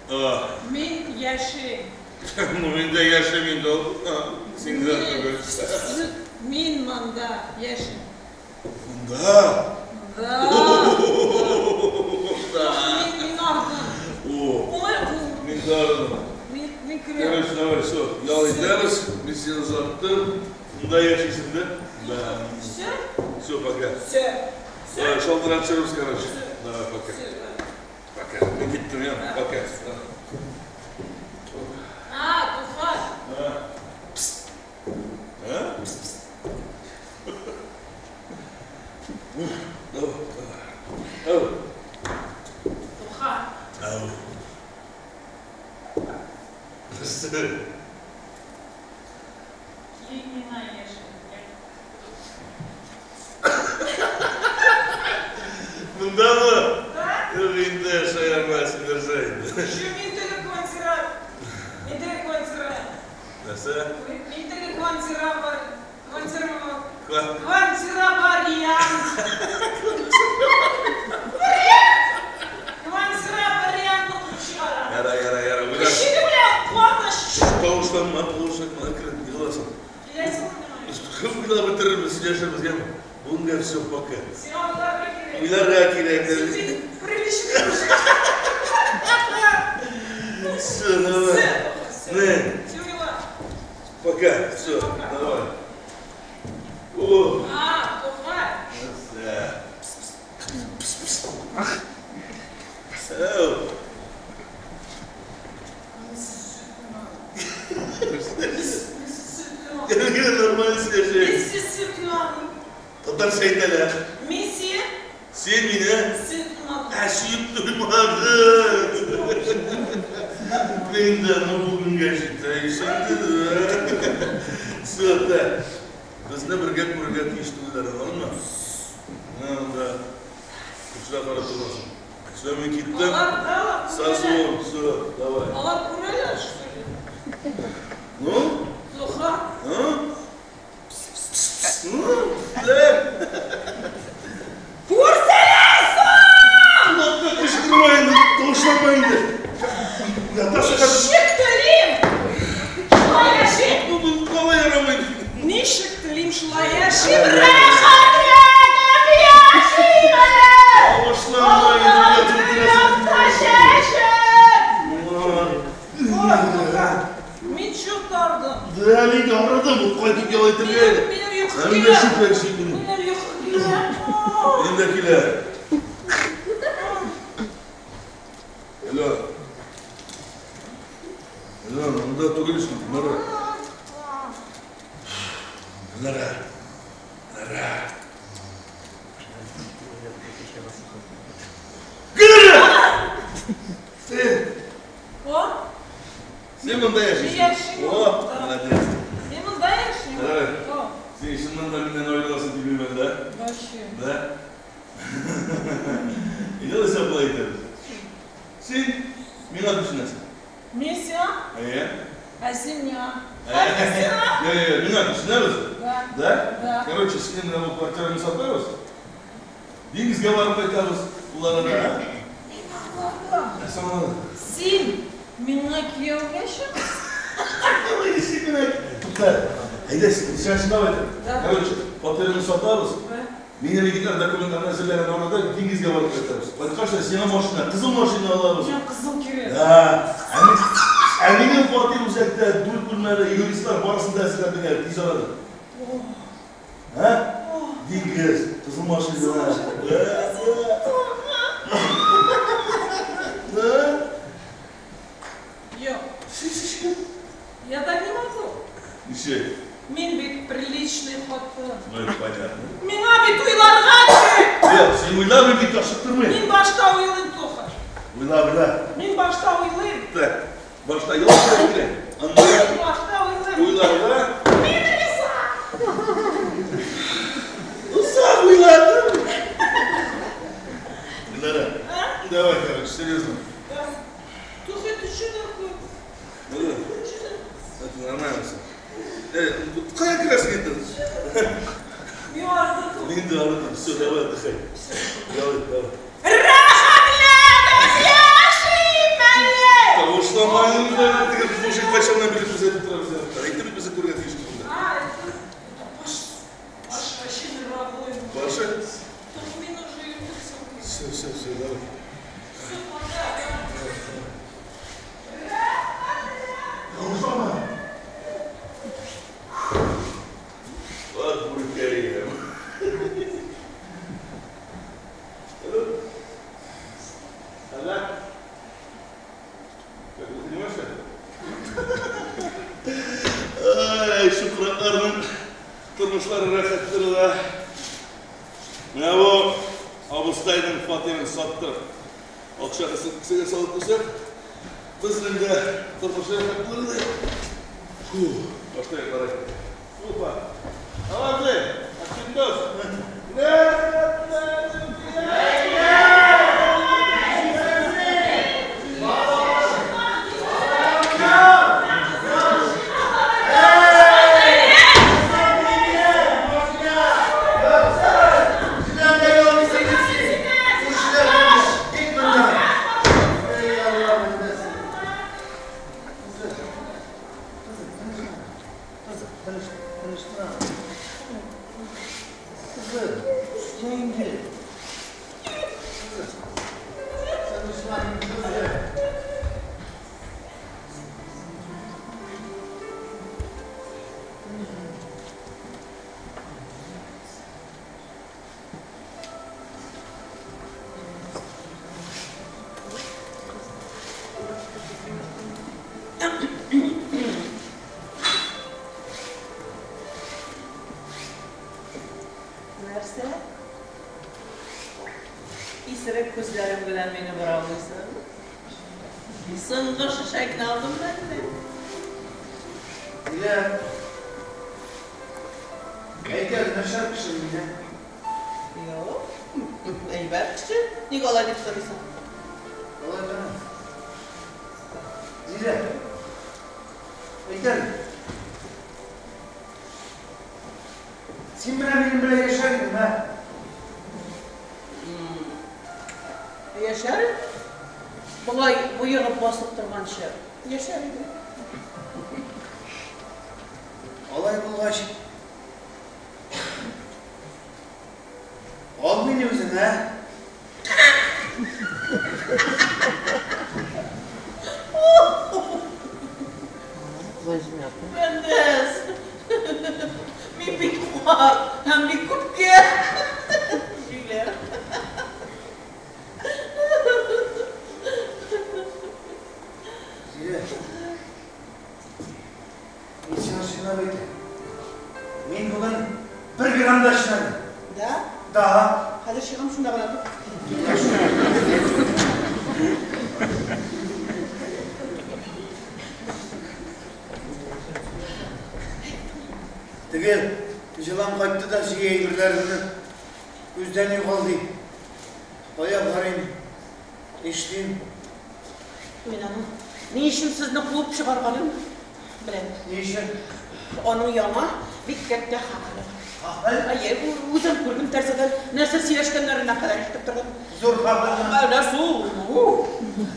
О! Мин яшим. Ну, мин дә яшим инде ул. Син генә түгел. Мин монда яшим. Монда? Да. Да. Мин ардым. О. Ой, Мин дә ардым. Мин керәм. Короче, давай, все, ял итәбез. Мин сине озаттым. Монда яшисең дә? Да. Все? Все, пока. Все. Давай, шалтыратышырбыз, короче. Давай, пока. Все. Пока. Мин киттем, я. Пока. А, Туфан. А? А? Давай, давай. Ау. Туфан. Ау. Кил миңа яшәргә. Мондамы? Да? Юк инде, шаярма, син нәрсә инде. Şu мин теге квартира. Мин теге квартира. Нәрсә? Мин теге квартира бар. Квартира бар. Ква- Квартира вариант. Вариант. Квартира вариант укып чыгара. Яра, яра, яра. Уйлар. Кеше белән куаныч. Тавышланма, тавышланма, әкрен, егыласың. Киләсең миңа. Уйлап бетерербез, сөйләшербез, яме. Бүгенгә все, пока. Сиңа уйларга кирәк. Уйларга кирәк. Син бит приличный мужик. Все, давай. Все. Не. Все уйла. Пока, все, давай. О, А, Туфан. нәрсә? Әу. Гел нормаль сөйләшәйек. Мин сине сөймәдем. Татарча әйтәләр. Мин сине Син мине сөймәдем. ә сөеп туймадың. Мин дә, ну бүгенгә җитә инде. Все, так. Безне бергә күрергә тиеш түгелләр, аңладыңмы? Менә монда күчләп карап торасың. Все, мин киттем. Алар да Сасуым, все, давай. Алар күрәләр, что ли? Ну? Зоха. А? Ну, так. Күрсәләр соң! Кулакка кычкырма инде, тавышланма инде. Ятасың хәзер. Ничек телим! Шулай яшим! Ну, ну, калай ярамый. Ничек телим, шулай яшим! Рәхәтләнеп яшим әле! Тавышланма инде, ятып утырасың. Алтын чәчәк! Ой. Ой, Зоха, мин чүп тардым. Да, мин дә арыдым, ул кайтып ял итәргә иде. Минем йокы Мин дә килә. шүпләп шикелле. Минем йокы килә. Мин дә килә. Алло. Алло, монда түгел шул, Нора. Нора. Нора. Гөлнара! Син, О, син монда яшисең. Мин яшим. О, молодец. мин монда яшим. Давай. О, Син чыннан да миннән аерыласың димим да? вообще. Да? Әйдә алайса болай итәбез. Син миңа күченәсең. Мин сиңа, Әйе. ә син миңа. Ә мин сиңа. Йо, йо, миңа күченәбез. Да. Да? Да. Короче, синең менә бу квартираны сатабыз. Диңгезгә барып кайтабыз. Ул арада. Мин аңладым. Нәрсә аңладың? Син миңа кияүгә чыгасың. Ой, син менә. Тукта. Әйдә, син чынлап әйтәм. Да. Короче, фатирны сатабыз. Да. Минем егетләр документларны әзерләгән арада диңгезгә барып кайтабыз. Кайткач та сиңа машина, кызыл машина алабыз. Миңа кызыл кирәк. Да. Ә минем фатир үзәктә дүрт бүлмәле юристлар барысын да әзерләп бирә тиз арада. Ә? Диңгез, кызыл машина. Да, да. Да. Юк, Си, си, си. я так не могу. Ничек? Мин бит приличный хатын. Ну, это понятно. Миңа бит уйларга кирәк. Юк, син уйла, мин бит ашыктырмыйм. Мин башта уйлыйм, Тоха. Уйла, уйла. Мин башта уйлыйм. Так, башта ял кирәк. Аннары Башта уйлыйм. уйларга. Мин риза. Озак уйладым. Гөлнара, А? давай, короче, серьезно. Да. Тоха, ты что такое? Ну, Ты что? Нормально все. Кая керәсең инде? Мин арыдым. Мин дә арыдым. Все, давай отдыхай. Давай, давай. Рәхәтләнеп яшим әле! Тавышлама инде, теге мужик кайчаннан бирле күзәтеп тора безне. Әйтте бит безне күрергә тиеш монда. А, это баш, баш вообще нервовой. Башы? Мин уже Все, все, все, давай. Все, пока. Тавышлама. Вот бүркәем. Алло. Алло. Как, ты понимаешь, что? Ай, чукракларның тормышлары рәхәттер да. Менә бу абыстайның фатирын саттырып, акчасын кесәгә салып куйсак, безнең дә тормыш рәхәт булыр иде. Фу, башлыйк, карай. Опа. Абый, Акиндос. Нәрсә? Исерек күзләрең белән мине бораулыйсың. Соңгы шешәңне алдым әллә. Зилә. Әйт әле, начар кеше мин, ә? Юк. Әйбәт кеше. Ник алай дип сорыйсың? Алай гына. Зилә. Әйт әле. Син менә минем белән яшәр идең, ә? Яшәр идем. Болай боегып басып торганчы яшәр идем. Алай булгач, ал мине үзеңә. Фәндәс. Мин бик карт һәм бик күпкә. Җүләр. Зилә. Мин сиңа чынлап әйтәм. Мин бүген бер грамм да эчмәдем. Да? Да. Хәзер чыгам шунда гына тор. Теге җылан кайтты да җыя әйберләремне күздән югал ди. Кая барыйм? Нишлим? Мин аның ни өчен сезне куып чыгарганын беләм. Ни өчен? Аның яңа бик кәттә хәбәре бар. Хәбәр? Әйе, үзем күрдем тәрәзәдән нәрсә сөйләшкәннәренә кадәр ишетеп тордым. Зур хәбәрме? Менә шул.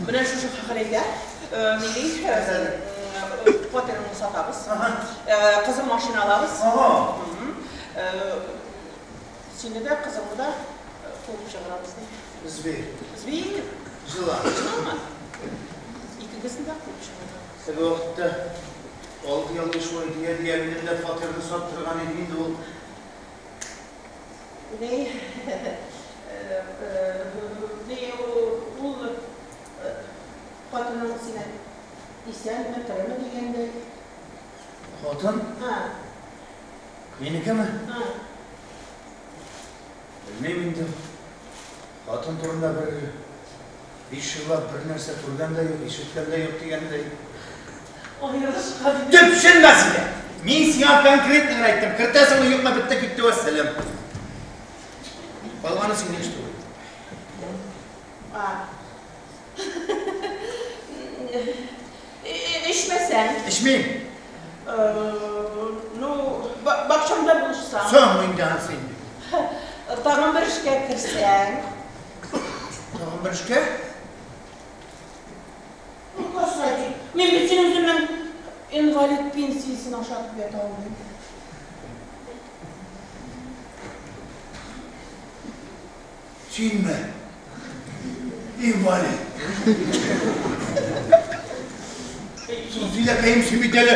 Менә шушы хәбәр әйтә. Милли фатирны сатабыз. Кызым машина алабыз. Сине дә, кызыңны да куып чыгарабыз ди. Зверь. Зверь. Җылан. Җыланмы? Икегезне дә куып чыгарабыз. Теге вакытта алты елны шулай дия-дия минем дә фатирны саттырган иде инде ул. Ни, ни ул хатының сине исәнме, тереме дигәндәй. Хатын? Һа. Минекеме? Һа. Белмим инде. Хатын турында бер 5 еллап бер нәрсә күргән дә юк, ишеткән дә юк дигәндәй. Аерылышкан. Төпченмә син дә! Мин сиңа конкретно гына әйттем. Кертәсеңме, юкмы, бетте, китте, вәссәлам. Калганы синең эш түгел. А. Эчмәсәң? Эчмим. Ну, бакчамда булышсаң. Соң инде анысы инде. Тагын бер эшкә керсәң. Тагын бер эшкә? Ну, Касатик, мин бит синең үземнең инвалид пенсиясен ашатып ята алмыйм. Синме? Инвалид. Соң Зиләкәем, син бит әле.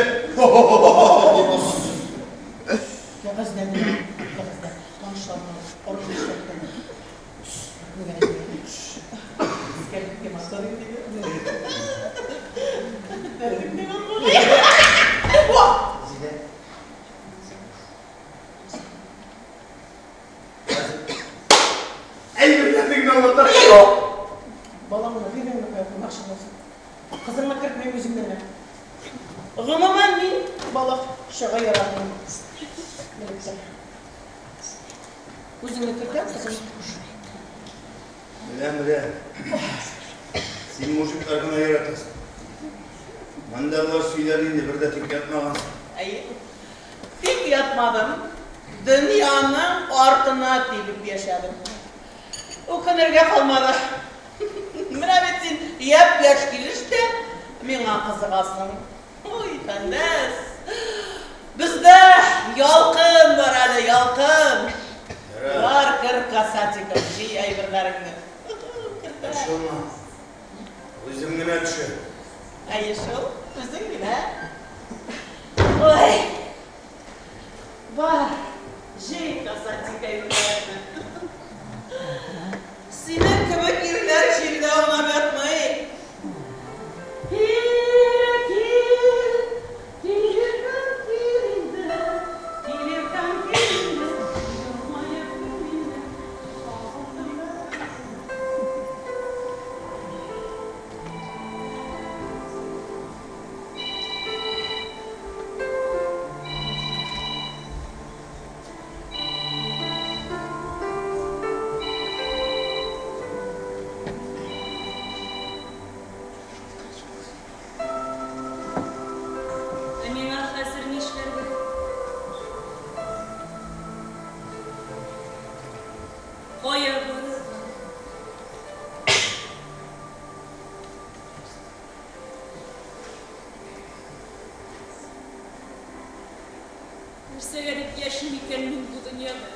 Кәгазьдә мин, кәгазьдә танышларны арып эшләттем. Зилә. Әйберләрне генә алып Балаңны биргәнне кая кунакчы булсын. Кызыңны кертмим үземне генә. Гомумән, мин бала-чага яратмыйм. Белеп тор. Үзеңне кертәм, кызыңны куш. Беләм, беләм. Син мужиклар гына яратасың. Мондагылар сөйләр инде, бер дә тик ятмагансың. Әйе. Тик ятмадым. Дөньяның артына тибеп яшәдем. Үкенергә калмады. Менә бит син япь-яшь килеш тә миңа кызыгасың. Ой, Фәндәс. Бездә ялкын бар әле, ялкын. Ярар. Бар, кер, Касатиков, җый әйберләреңне. Борчылма. Үзем генә төшәм. Әйе шул, үзең генә. Ой. Бар, җый, Касатик, әйберләреңне. Синең кебек ирләр җирдә аунап ятмый. Кил, кил, килеркән кил инде, килеркән кил инде, елмаеп кил инде, сагындым да. Ә миңа хәзер нишләргә? Кая барырга? Нәрсәгә дип яшим икән мин бу дөньяда?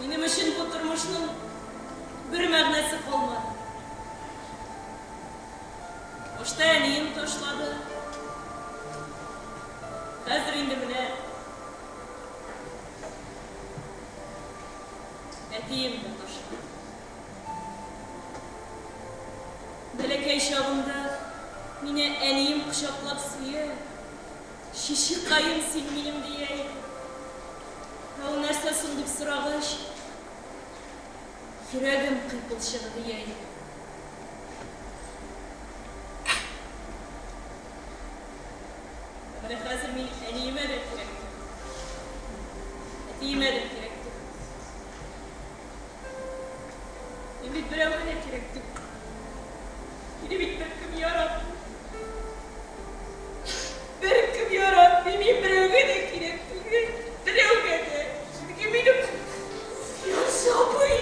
Минем өчен бу тормышның бер мәгънәсе калмады. Башта әнием ташлады. Хәзер инде менә әтием дә ташлады. Бәләкәй чагымда мине әнием кочаклап сөя, чичикаем син минем дия иде. Ә ул нәрсә соң дип сорагач, йөрәгем кыйпылчыгы дия иде. Ә менә хәзер мин әниемә дә кирәк түгел. Әтиемә дә кирәк түгел. Мин бит берәүгә дә кирәк түгел. Мине бит беркем яратмый. Беркем яратмый, мин берәүгә дә кирәк түгел. Берәүгә дә. Чөнки минем Филүс абый.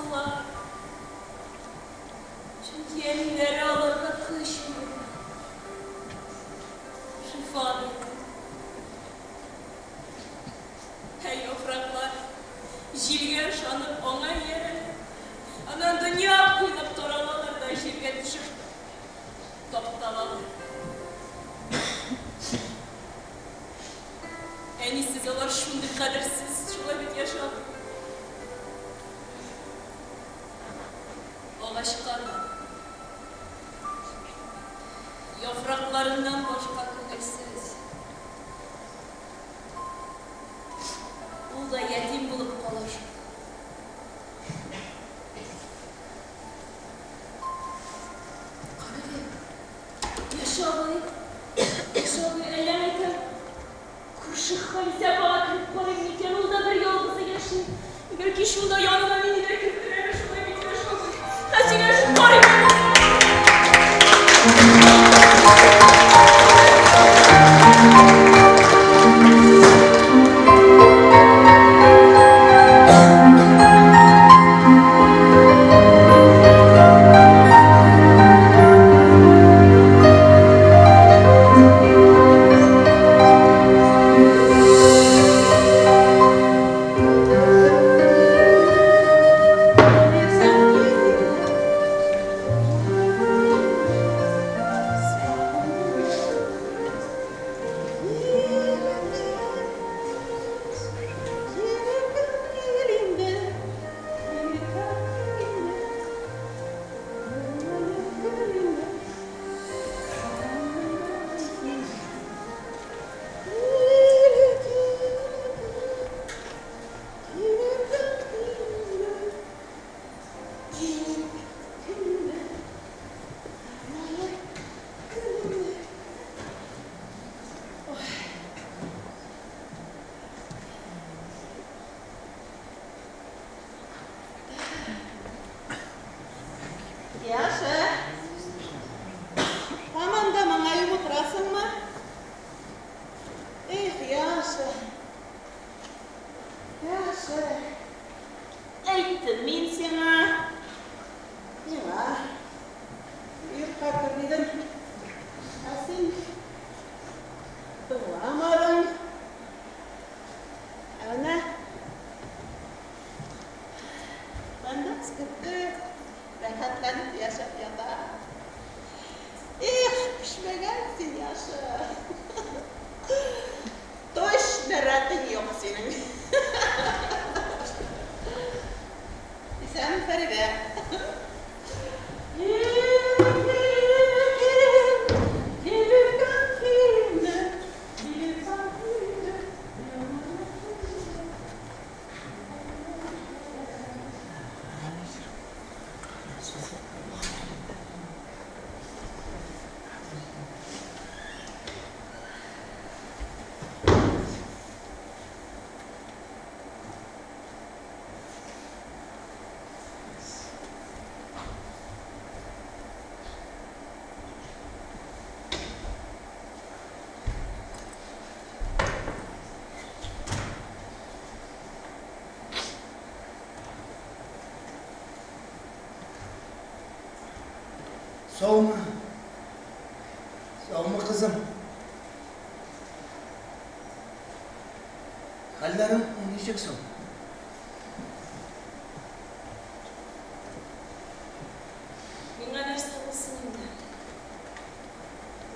Куркалар. Чөнки әниләре аларга көч бирә. Шифа бирә. Ә яфраклар җилгә ышанып аңа иярәләр. Аннан дөнья буйлап таралалар да җиргә төшеп тапталалар. Әнисез алар шундый кадерсез, шулай бит яшәп. Агачка да яфракларыннан башка күңелсез. Ул да ятим булып кала шул. Карале, Яшә абый, Яшә абый, әллә мәйтәм, күрше Халисә апага кереп карыйм микән, ул да бер ялгызы яши. Бәлки шунда янына мине дә кертер әле, шулай бит, Яшә абый. Ә сөйләшеп карыйм әле. Яша. Һаман да моңаеп утырасыңмы? Эх, Яша. Яша. Әйттем мин сиңа. Миңа. Йортка кер дидем. Ә син тыңламадың. Ә менә бандакс керде. Рәхәтләнеп яшәп ята. Эх, пешмәгән син, Яша. Точно рәтең юк синең. Исәнме, Фәридә. Саумы? Саумы, кызым? Хәлләрең ничек соң? Миңа нәрсә булсын инде?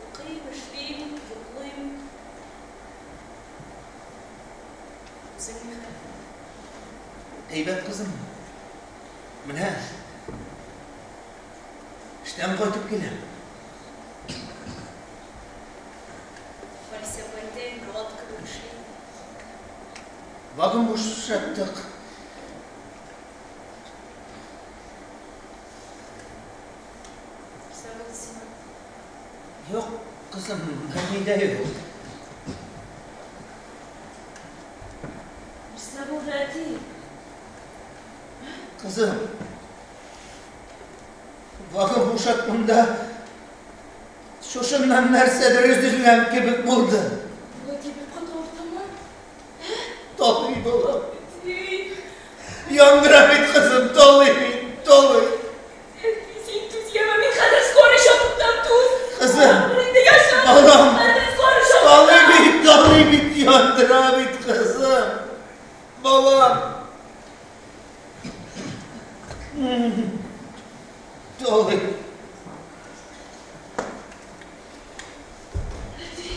Укыйм, эшлим, йоклыйм. Үзең ни хәл? Әйбәт, кызым. Менә эштән кайтып киләм. Халисә апа әйтә инде, ат кебек эшли. Вагон бушаттык. Нәрсә булды сиңа? Юк, кызым, берни дә юк. Нәрсә булды, әти? Кызым, вагон бушатканда шушыннан нәрсәдер өзелгән кебек булды. Әти, бик каты авырттыңмы? Талый балам. Әти. Яндыра бит, кызым, талый. Талый. Әти,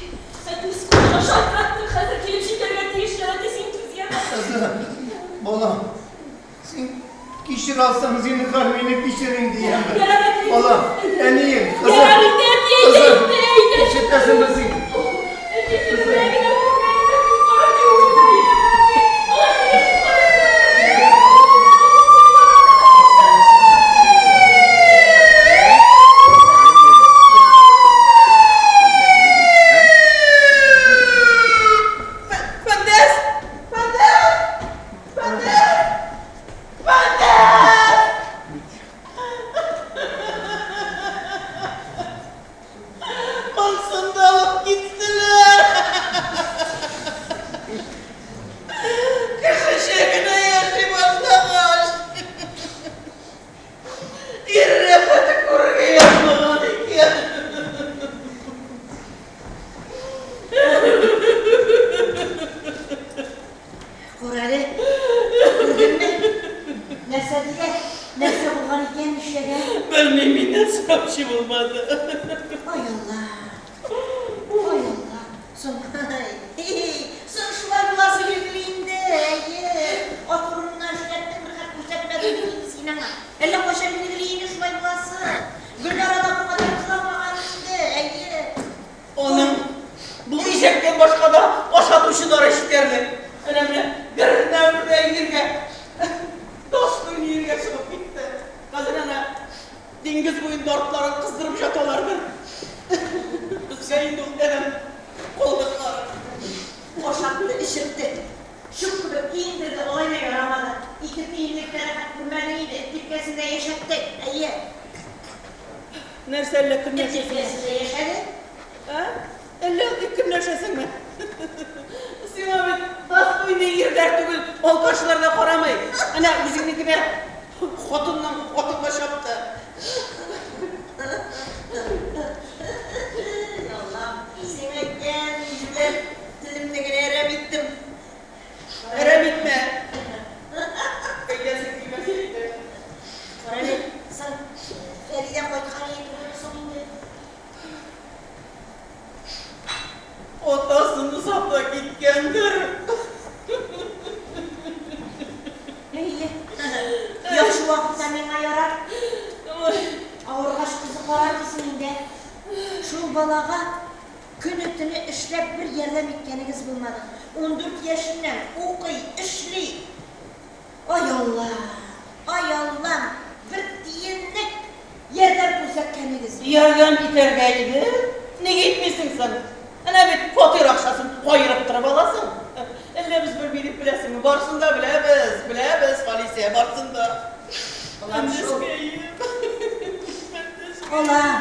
әти, скорыйга шалтыраттым, хәзер килеп җитәргә тиешләр, әти, син түз, яме. Кызым, балам, син кичер алсаң, зинһар, мине кичер инде, яме. Ярар, әти. Балам, әнием, кызым. Ярар инде, әти, әйдә Кызым, инде, әйдә. ишетәсеңме син? Әти, син белән генә күрмә инде, син кара дип уйлыйм, әти. Алар сине Фәндәс! Фәндәс! Фәндәс! Фәндәс! Монсын да алып киттеләр. Кешечә генә яши башлагач. Ир рәхәте күрергә язмаган икән. Кара әле, күрдеңме? Нәрсә диләр? Нәрсә булган икән, нишләгән? Белмим, миннән сораучы булмады. Ай Алла! Ай Алла! Соң, соң шулай буласы билгеле инде, әйе. Ат урынына эшләттең, бер хәл күрсәтмәдең бит инде син аңа. Әллә кайчан билгеле инде шулай буласы. Гөлнара да бу кадәр кыланмаган инде, әйе. Аның бу ишәктән башка да ашатучылары җитәрлек. Әнә менә бердән-бер җиргә достойный җиргә чыгып китте. Хәзер әнә диңгез буенда артларын кыздырып жаталардыр. Безгә инде ул адәм калдыклары. Ашатты, эчертте. Чүп кебек киендерде, алай да ярамады. Ике тиенлек тә рәхәт күрмәде инде, эт типкәсендә яшәтте. Әйе. Нәрсә әллә Эт көнләшәсеңме? типкәсендә яшәде. Ә? Әллә көнләшәсеңме? Сиңа бит достойный ирләр түгел, алкашлар да карамый. Әнә үзеңнекенә хатыннан хатынга чапты. Аллам, син әйткән җүләр телемне генә әрәм иттем. Әрәм итмә. Әйтәсең килмәсә әйтә. Кара әле, соң Фәридә кайткан иде түгелме соң инде? Атасын озата киткәндер. Әйе. Яхшы вакытта миңа ярар. Авыргач кызы карар дисең инде. Шул балага көне-төне эшләп бер ярдәм иткәнегез булмады. 14 яшеннән укый, эшли. Ай Алла, ай Аллам, бер тиенлек ярдәм күрсәткәнегез. Ярдәм итәргә иде. Нигә итмисең соң? Әнә бит фатир акчасын каерып торып аласың. Әллә без белми дип беләсеңме? Барысын да беләбез, беләбез, Халисә, барысын да. Алам шул. Әндәшкәем. Алам.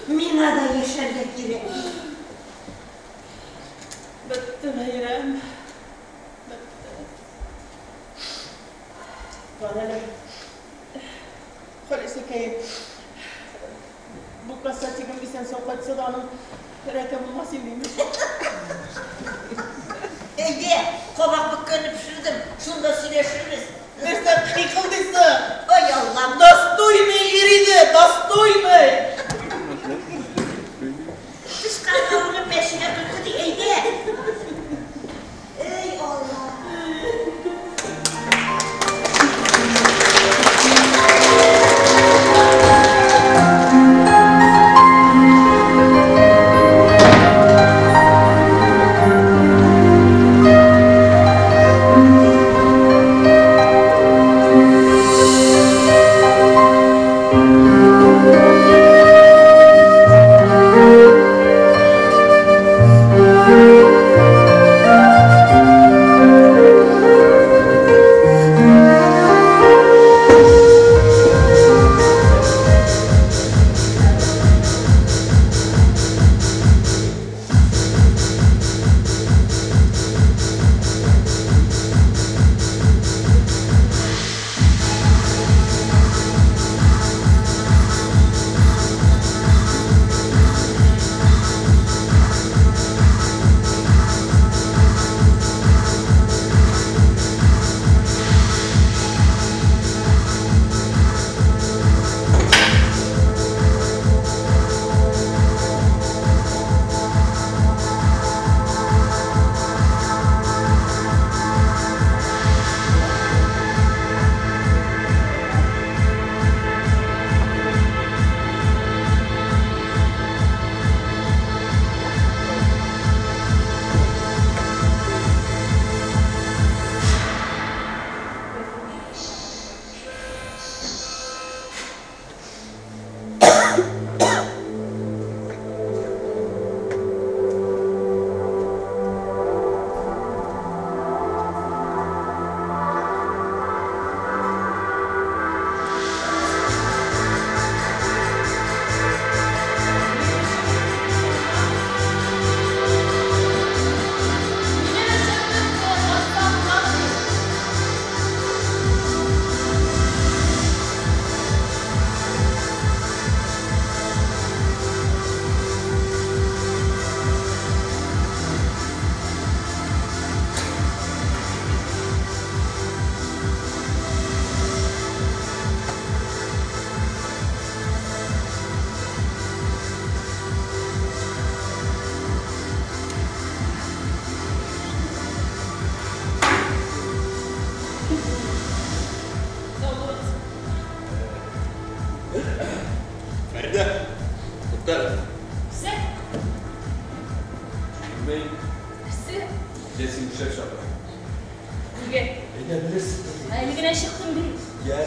Миңа да яшәргә кирәк. Бетте бәйрәм. Бетте. Бар әле. Халисәкәем. Бу касатигым исән сау кайтса да аның рәте булмас инде, имеш. Әйдә, кабак бөккәнне пешердем, шунда сөйләшербез. Нәрсә кыйкылдыйсың? Ай Аллам, Достойный ир иде, достойный! тычканга үлеп мәчегә көлке ди, әйдә. Эй Алла.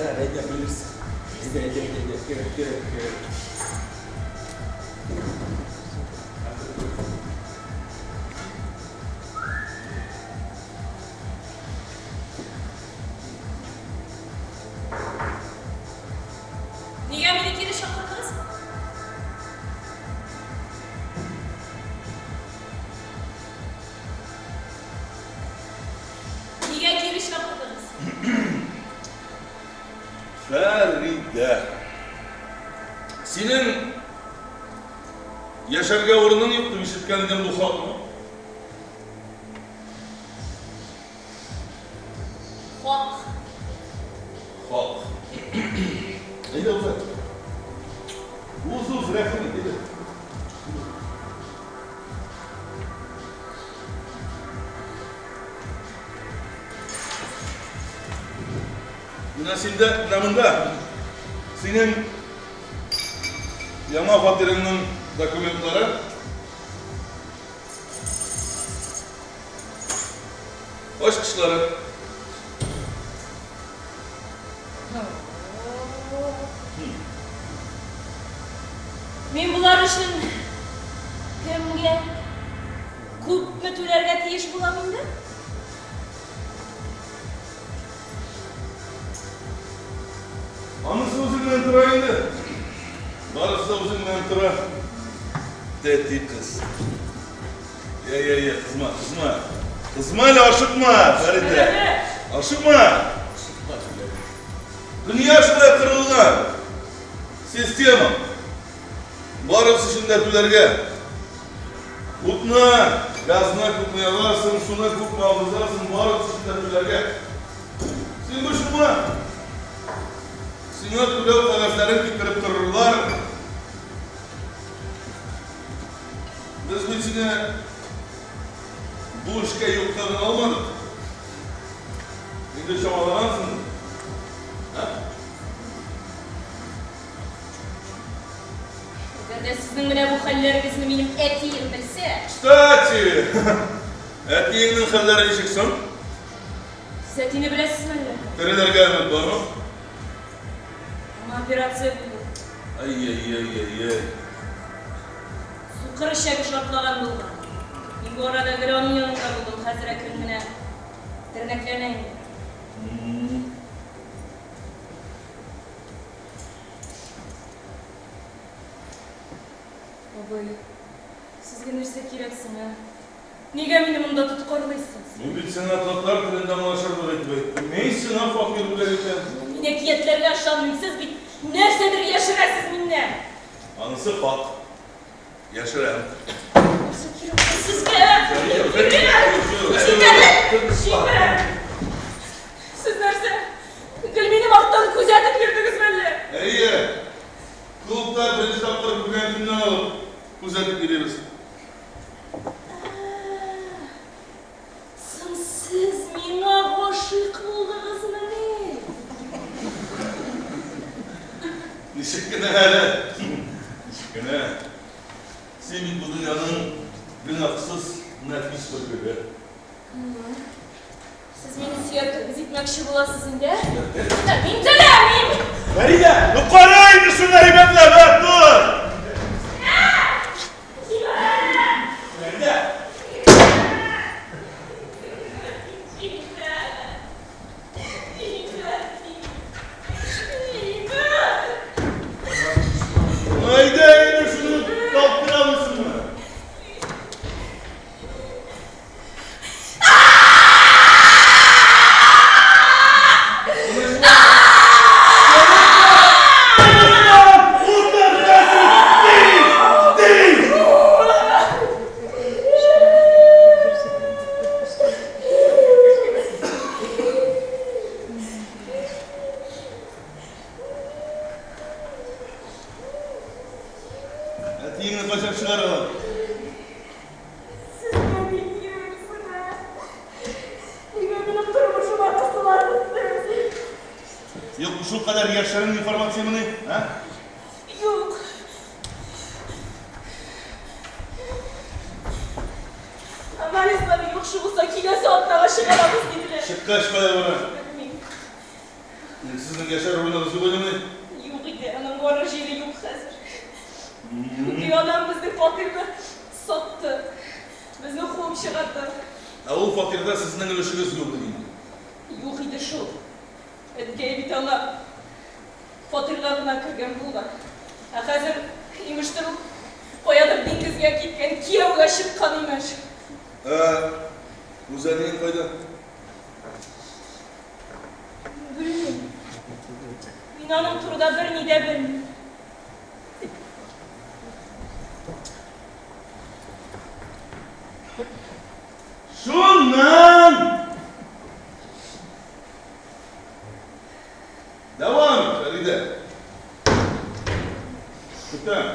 Ярар, әйдә, белерсең. Әйдә, әйдә, әйдә, әйдә, кер, кер, кер. Нигә мине кире чакырдыгыз? Нигә кире чакырдыгыз? Фәридә. Синең яшәргә урының юк дип ишеткән идем, бу хакмы? Хак. Хак. Әйдә, уз. Уз, уз, рәхим ит, әйдә. Менә синдә, менә монда синең яңа фатирыңның документлары. Ачкычлары. Мин болар өчен кемгә күпме түләргә тиеш булам инде? Анысы үзеңнән тора инде. Барысы да үзеңнән тора. Тәти кыз. Я, я, я, кызма, кызма. Кызма әле, ашыкма, Фәридә. Ашыкма. Дөнья шулай корылган. Система. Барысы өчен дә түләргә. Утны, газны күпме ягасың, суны күпме агызасың, барысы өчен дә түләргә. Син борчылма. Сиңа түләү кәгазьләрен китереп торырлар. Без бит сине бу эшкә юкка гына алмадык. Инде чамалагансың. Ә? Әгәр дә сезнең менә бу хәлләрегезне минем әтием белсә. Кстати, әтиеңнең хәлләре ничек соң? Сез әтине беләсезме әллә? Терелергә өмет бармы? Аңа операция булды. Ай-яй-яй-яй-яй. Сукыр эчәге шартлаган булган. Мин бу арада гел аның янында булдым, хәзер әкрен генә тернәкләнә инде. Абый, сезгә нәрсә кирәк соң, ә? Нигә мине монда тоткарлыйсыз? Мин бит сиңа татар телендә аңлашырлык итеп әйттем. Мин сиңа фатир бүләк итәм. Мин әкиятләргә ышанмыйм. Сез бит нәрсәдер яшерәсез миннән. Анысы хак. Яшерәм. Нәрсә кирәк соң сезгә? Җибәр! Җибәр! Сез нәрсә? Гел минем арттан күзәтеп йөрдегезме әллә? Әйе. Клубта беренче тапкыр күргән көннән алып күзәтеп йөрибез. Соң сез миңа гашыйк булдыгызмыни? Ничек кенә әле? Ничек кенә? Син бит бу дөньяның гөнаһсыз нәфис бөркеге. Сез мине сөяркәгез итмәкче буласыз инде, ә? Мин теләмим! Фәридә, ну кара инде шуны әйбәтләп, ә, тор! Фәридә! Әйдә инде шуны таптыра алмыйсыңмы? Әтиеңне кайчан чыгаралар? Сез бит йөрисез, Нигә минем тормышыма кысыласыз сез? Юк, шул кадәр яшерен информациямени, ә? Юк. Анализлары яхшы булса, киләсе атнага чыгарабыз, диделәр. Чыккач кая бара? Белмим. Сез Сезнең яшәр урыныгыз юк идемени? Юк иде, аның барыр җире юк хәзер. Үги анам безнең фатирны сатты. Безне куып чыгарды. Ә ул фатирда сезнең өлешегез юк иде инде. Юк иде шул. Әткәй бит аңа фатирга гына кергән булган. Ә хәзер, имештер, ул каядыр диңгезгә киткән, кияүгә чыккан, имеш. Ә үз әниең кайда? Белмим. Мин аның турында берни дә белмим. Шуннан! Дәвам ит, Фәридә. Көтәм.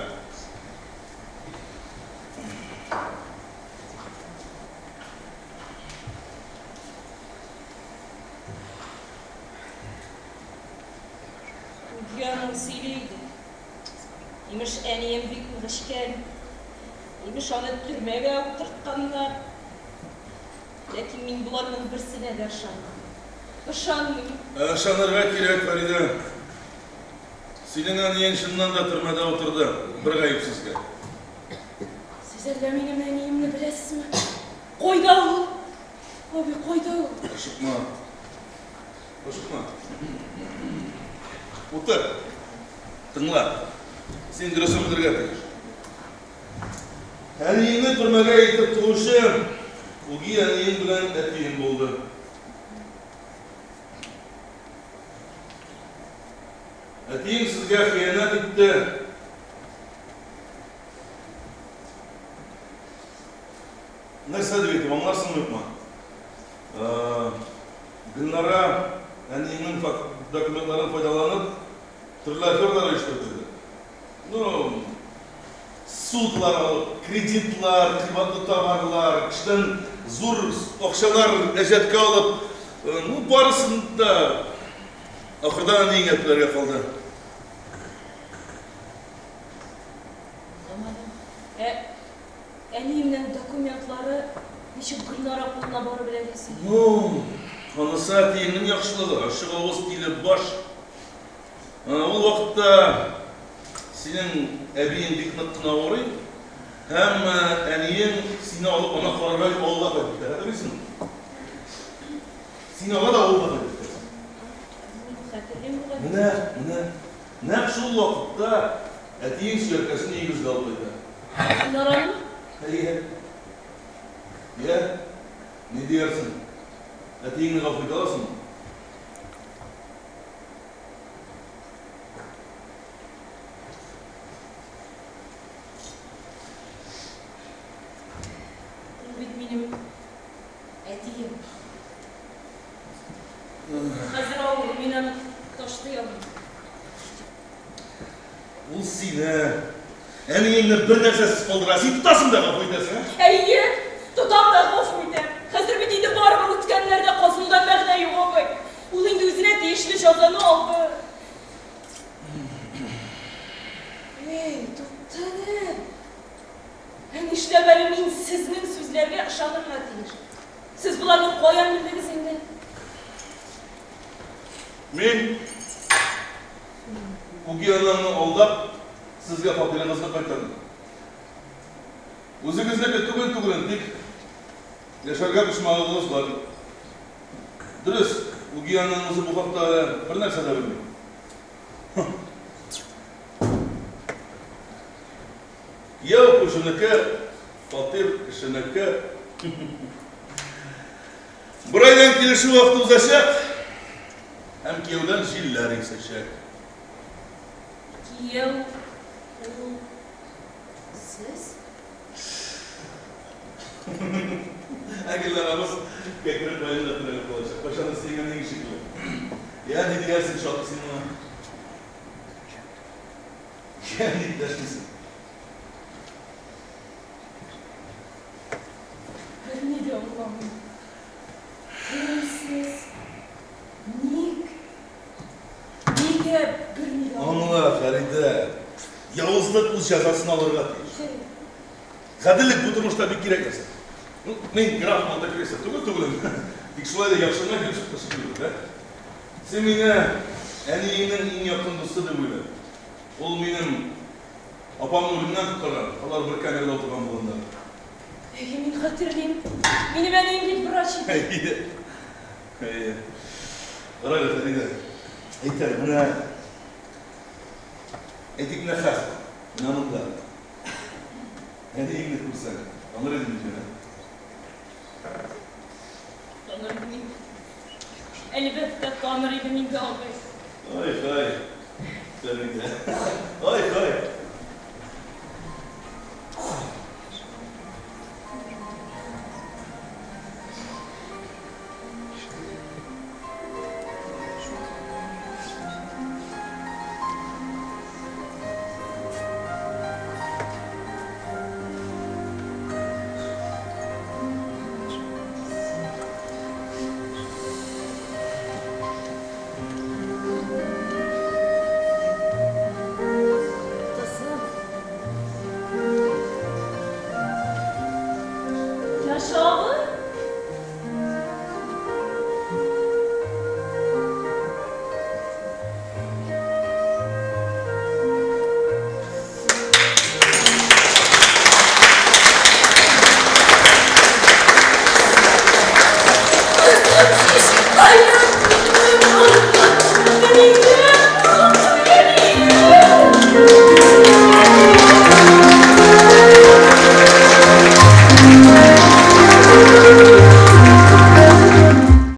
Үги аның сөйли иде. Имеш, әнием бик нык эчкән. Имеш, аны төрмәгә утыртканнар. Ләкин мин боларның берсенә дә ышанмыйм. Ышанмыйм. Ә ышанырга кирәк, Фәридә. Синең әниең чыннан да төрмәдә утырды, бер гаепсезгә. Сез әллә минем әниемне беләсезме? Кайда ул? Абый, кайда ул? Ашыкма. Ашыкма. Утыр. Тыңла. Син дөресен белергә тиеш. Әниеңне төрмәгә илтеп тыгучы үги әниең белән әтиең булды. Әтиең сезгә хыянәт итте. Нәрсә дип әйтим, аңларсыңмы, юкмы? Гөлнара әниеңнең документларын файдаланып, төрле афералар оештырды. Ну, судлар алып, кредитлар, кыйбатлы товарлар, кешедән зур акчалар әҗәткә алып, ну, барысын да ахырдан әниеңә түләргә калды. Аңламадым. Ә әниемнең документлары ничек Гөлнара кулына барып эләгә соң? Ну, анысы әтиеңнең яхшылыгы, ачык авыз, тиле баш. Ул вакытта синең әбиең бик нык кына авырый, һәм әниең сине алып аны карарга дип авылга кайтып китә. Хәтерлисеңме? Сине ала да авылга кайтып китә. Хәтерлим бугай. Менә, менә. Нәкъ шул вакытта әтиең сөяркәсен өегезгә алып кайта. Гөлнарамы? Әйе. Йә, ни диярсең? Әтиеңне гафу итә аласыңмы? Ул бит минем әтием. Хәзер авыр, мин аны ташлый алмыйм. Ул сине, әниеңне бер нәрсәсез калдыра. Син тотасың да гафу итәсең, ә? Әйе, тотам да гафу итәм. Хәзер бит инде барыбер үткәннәрдә казынудан мәгънә юк, абый. Ул инде үзенә тиешле җәзаны алды. Эй, тукта әле. Ә нишләп әле мин сезнең сүзләргә ышанырга тиеш? Сез боларны каян белдегез инде? Мин үги анаңны алдап, сезгә фатирыгызны кайтардым. Үзегезнеке түгел түгелен, тик яшәргә почмагыгыз бар. Дөрес, үги анаң үзе бу хакта әле бер нәрсә дә белми. Кияү күршенеке, фатир кешенеке. Бер айдан килешү вакыты узачак һәм кияүдән җилләр исәчәк. Кияү ул сез? Ә Гөлнарабыз кәкре каенда терәлеп калачак. Кайчандыр синең әниең шикелле. Я, ни диярсең, шат син моңа? Я, ник дәшмисең? Берни дә аңламыйм. Кем сез? Ник? Нигә берни дә аңламыйм? Аңла, Фәридә. Явызлык үз җәзасын алырга тиеш. Гаделлек бу тормышта бик кирәк нәрсә. Ну, мин граф Монте-Кристо түгел түгелен. Тик шулай да яхшы гына килеп чыкты шикелле, да? Син мине Әниеңнең иң якын дусты дип уйлыйм. Ул минем апамны үлемнән коткарган. Алар бер камерада утырган булганнар. Әйе, мин хәтерлим. Минем әнием бит врач иде. Әйе. Әйе. Кара әле, Фәридә. Әйт әле, менә әйтик, менә хәзер. Менә монда. Әниеңне күрсәң, таныр идең микән, ә? Таныр идем инде. Әлбәттә, таныр идем инде, абый.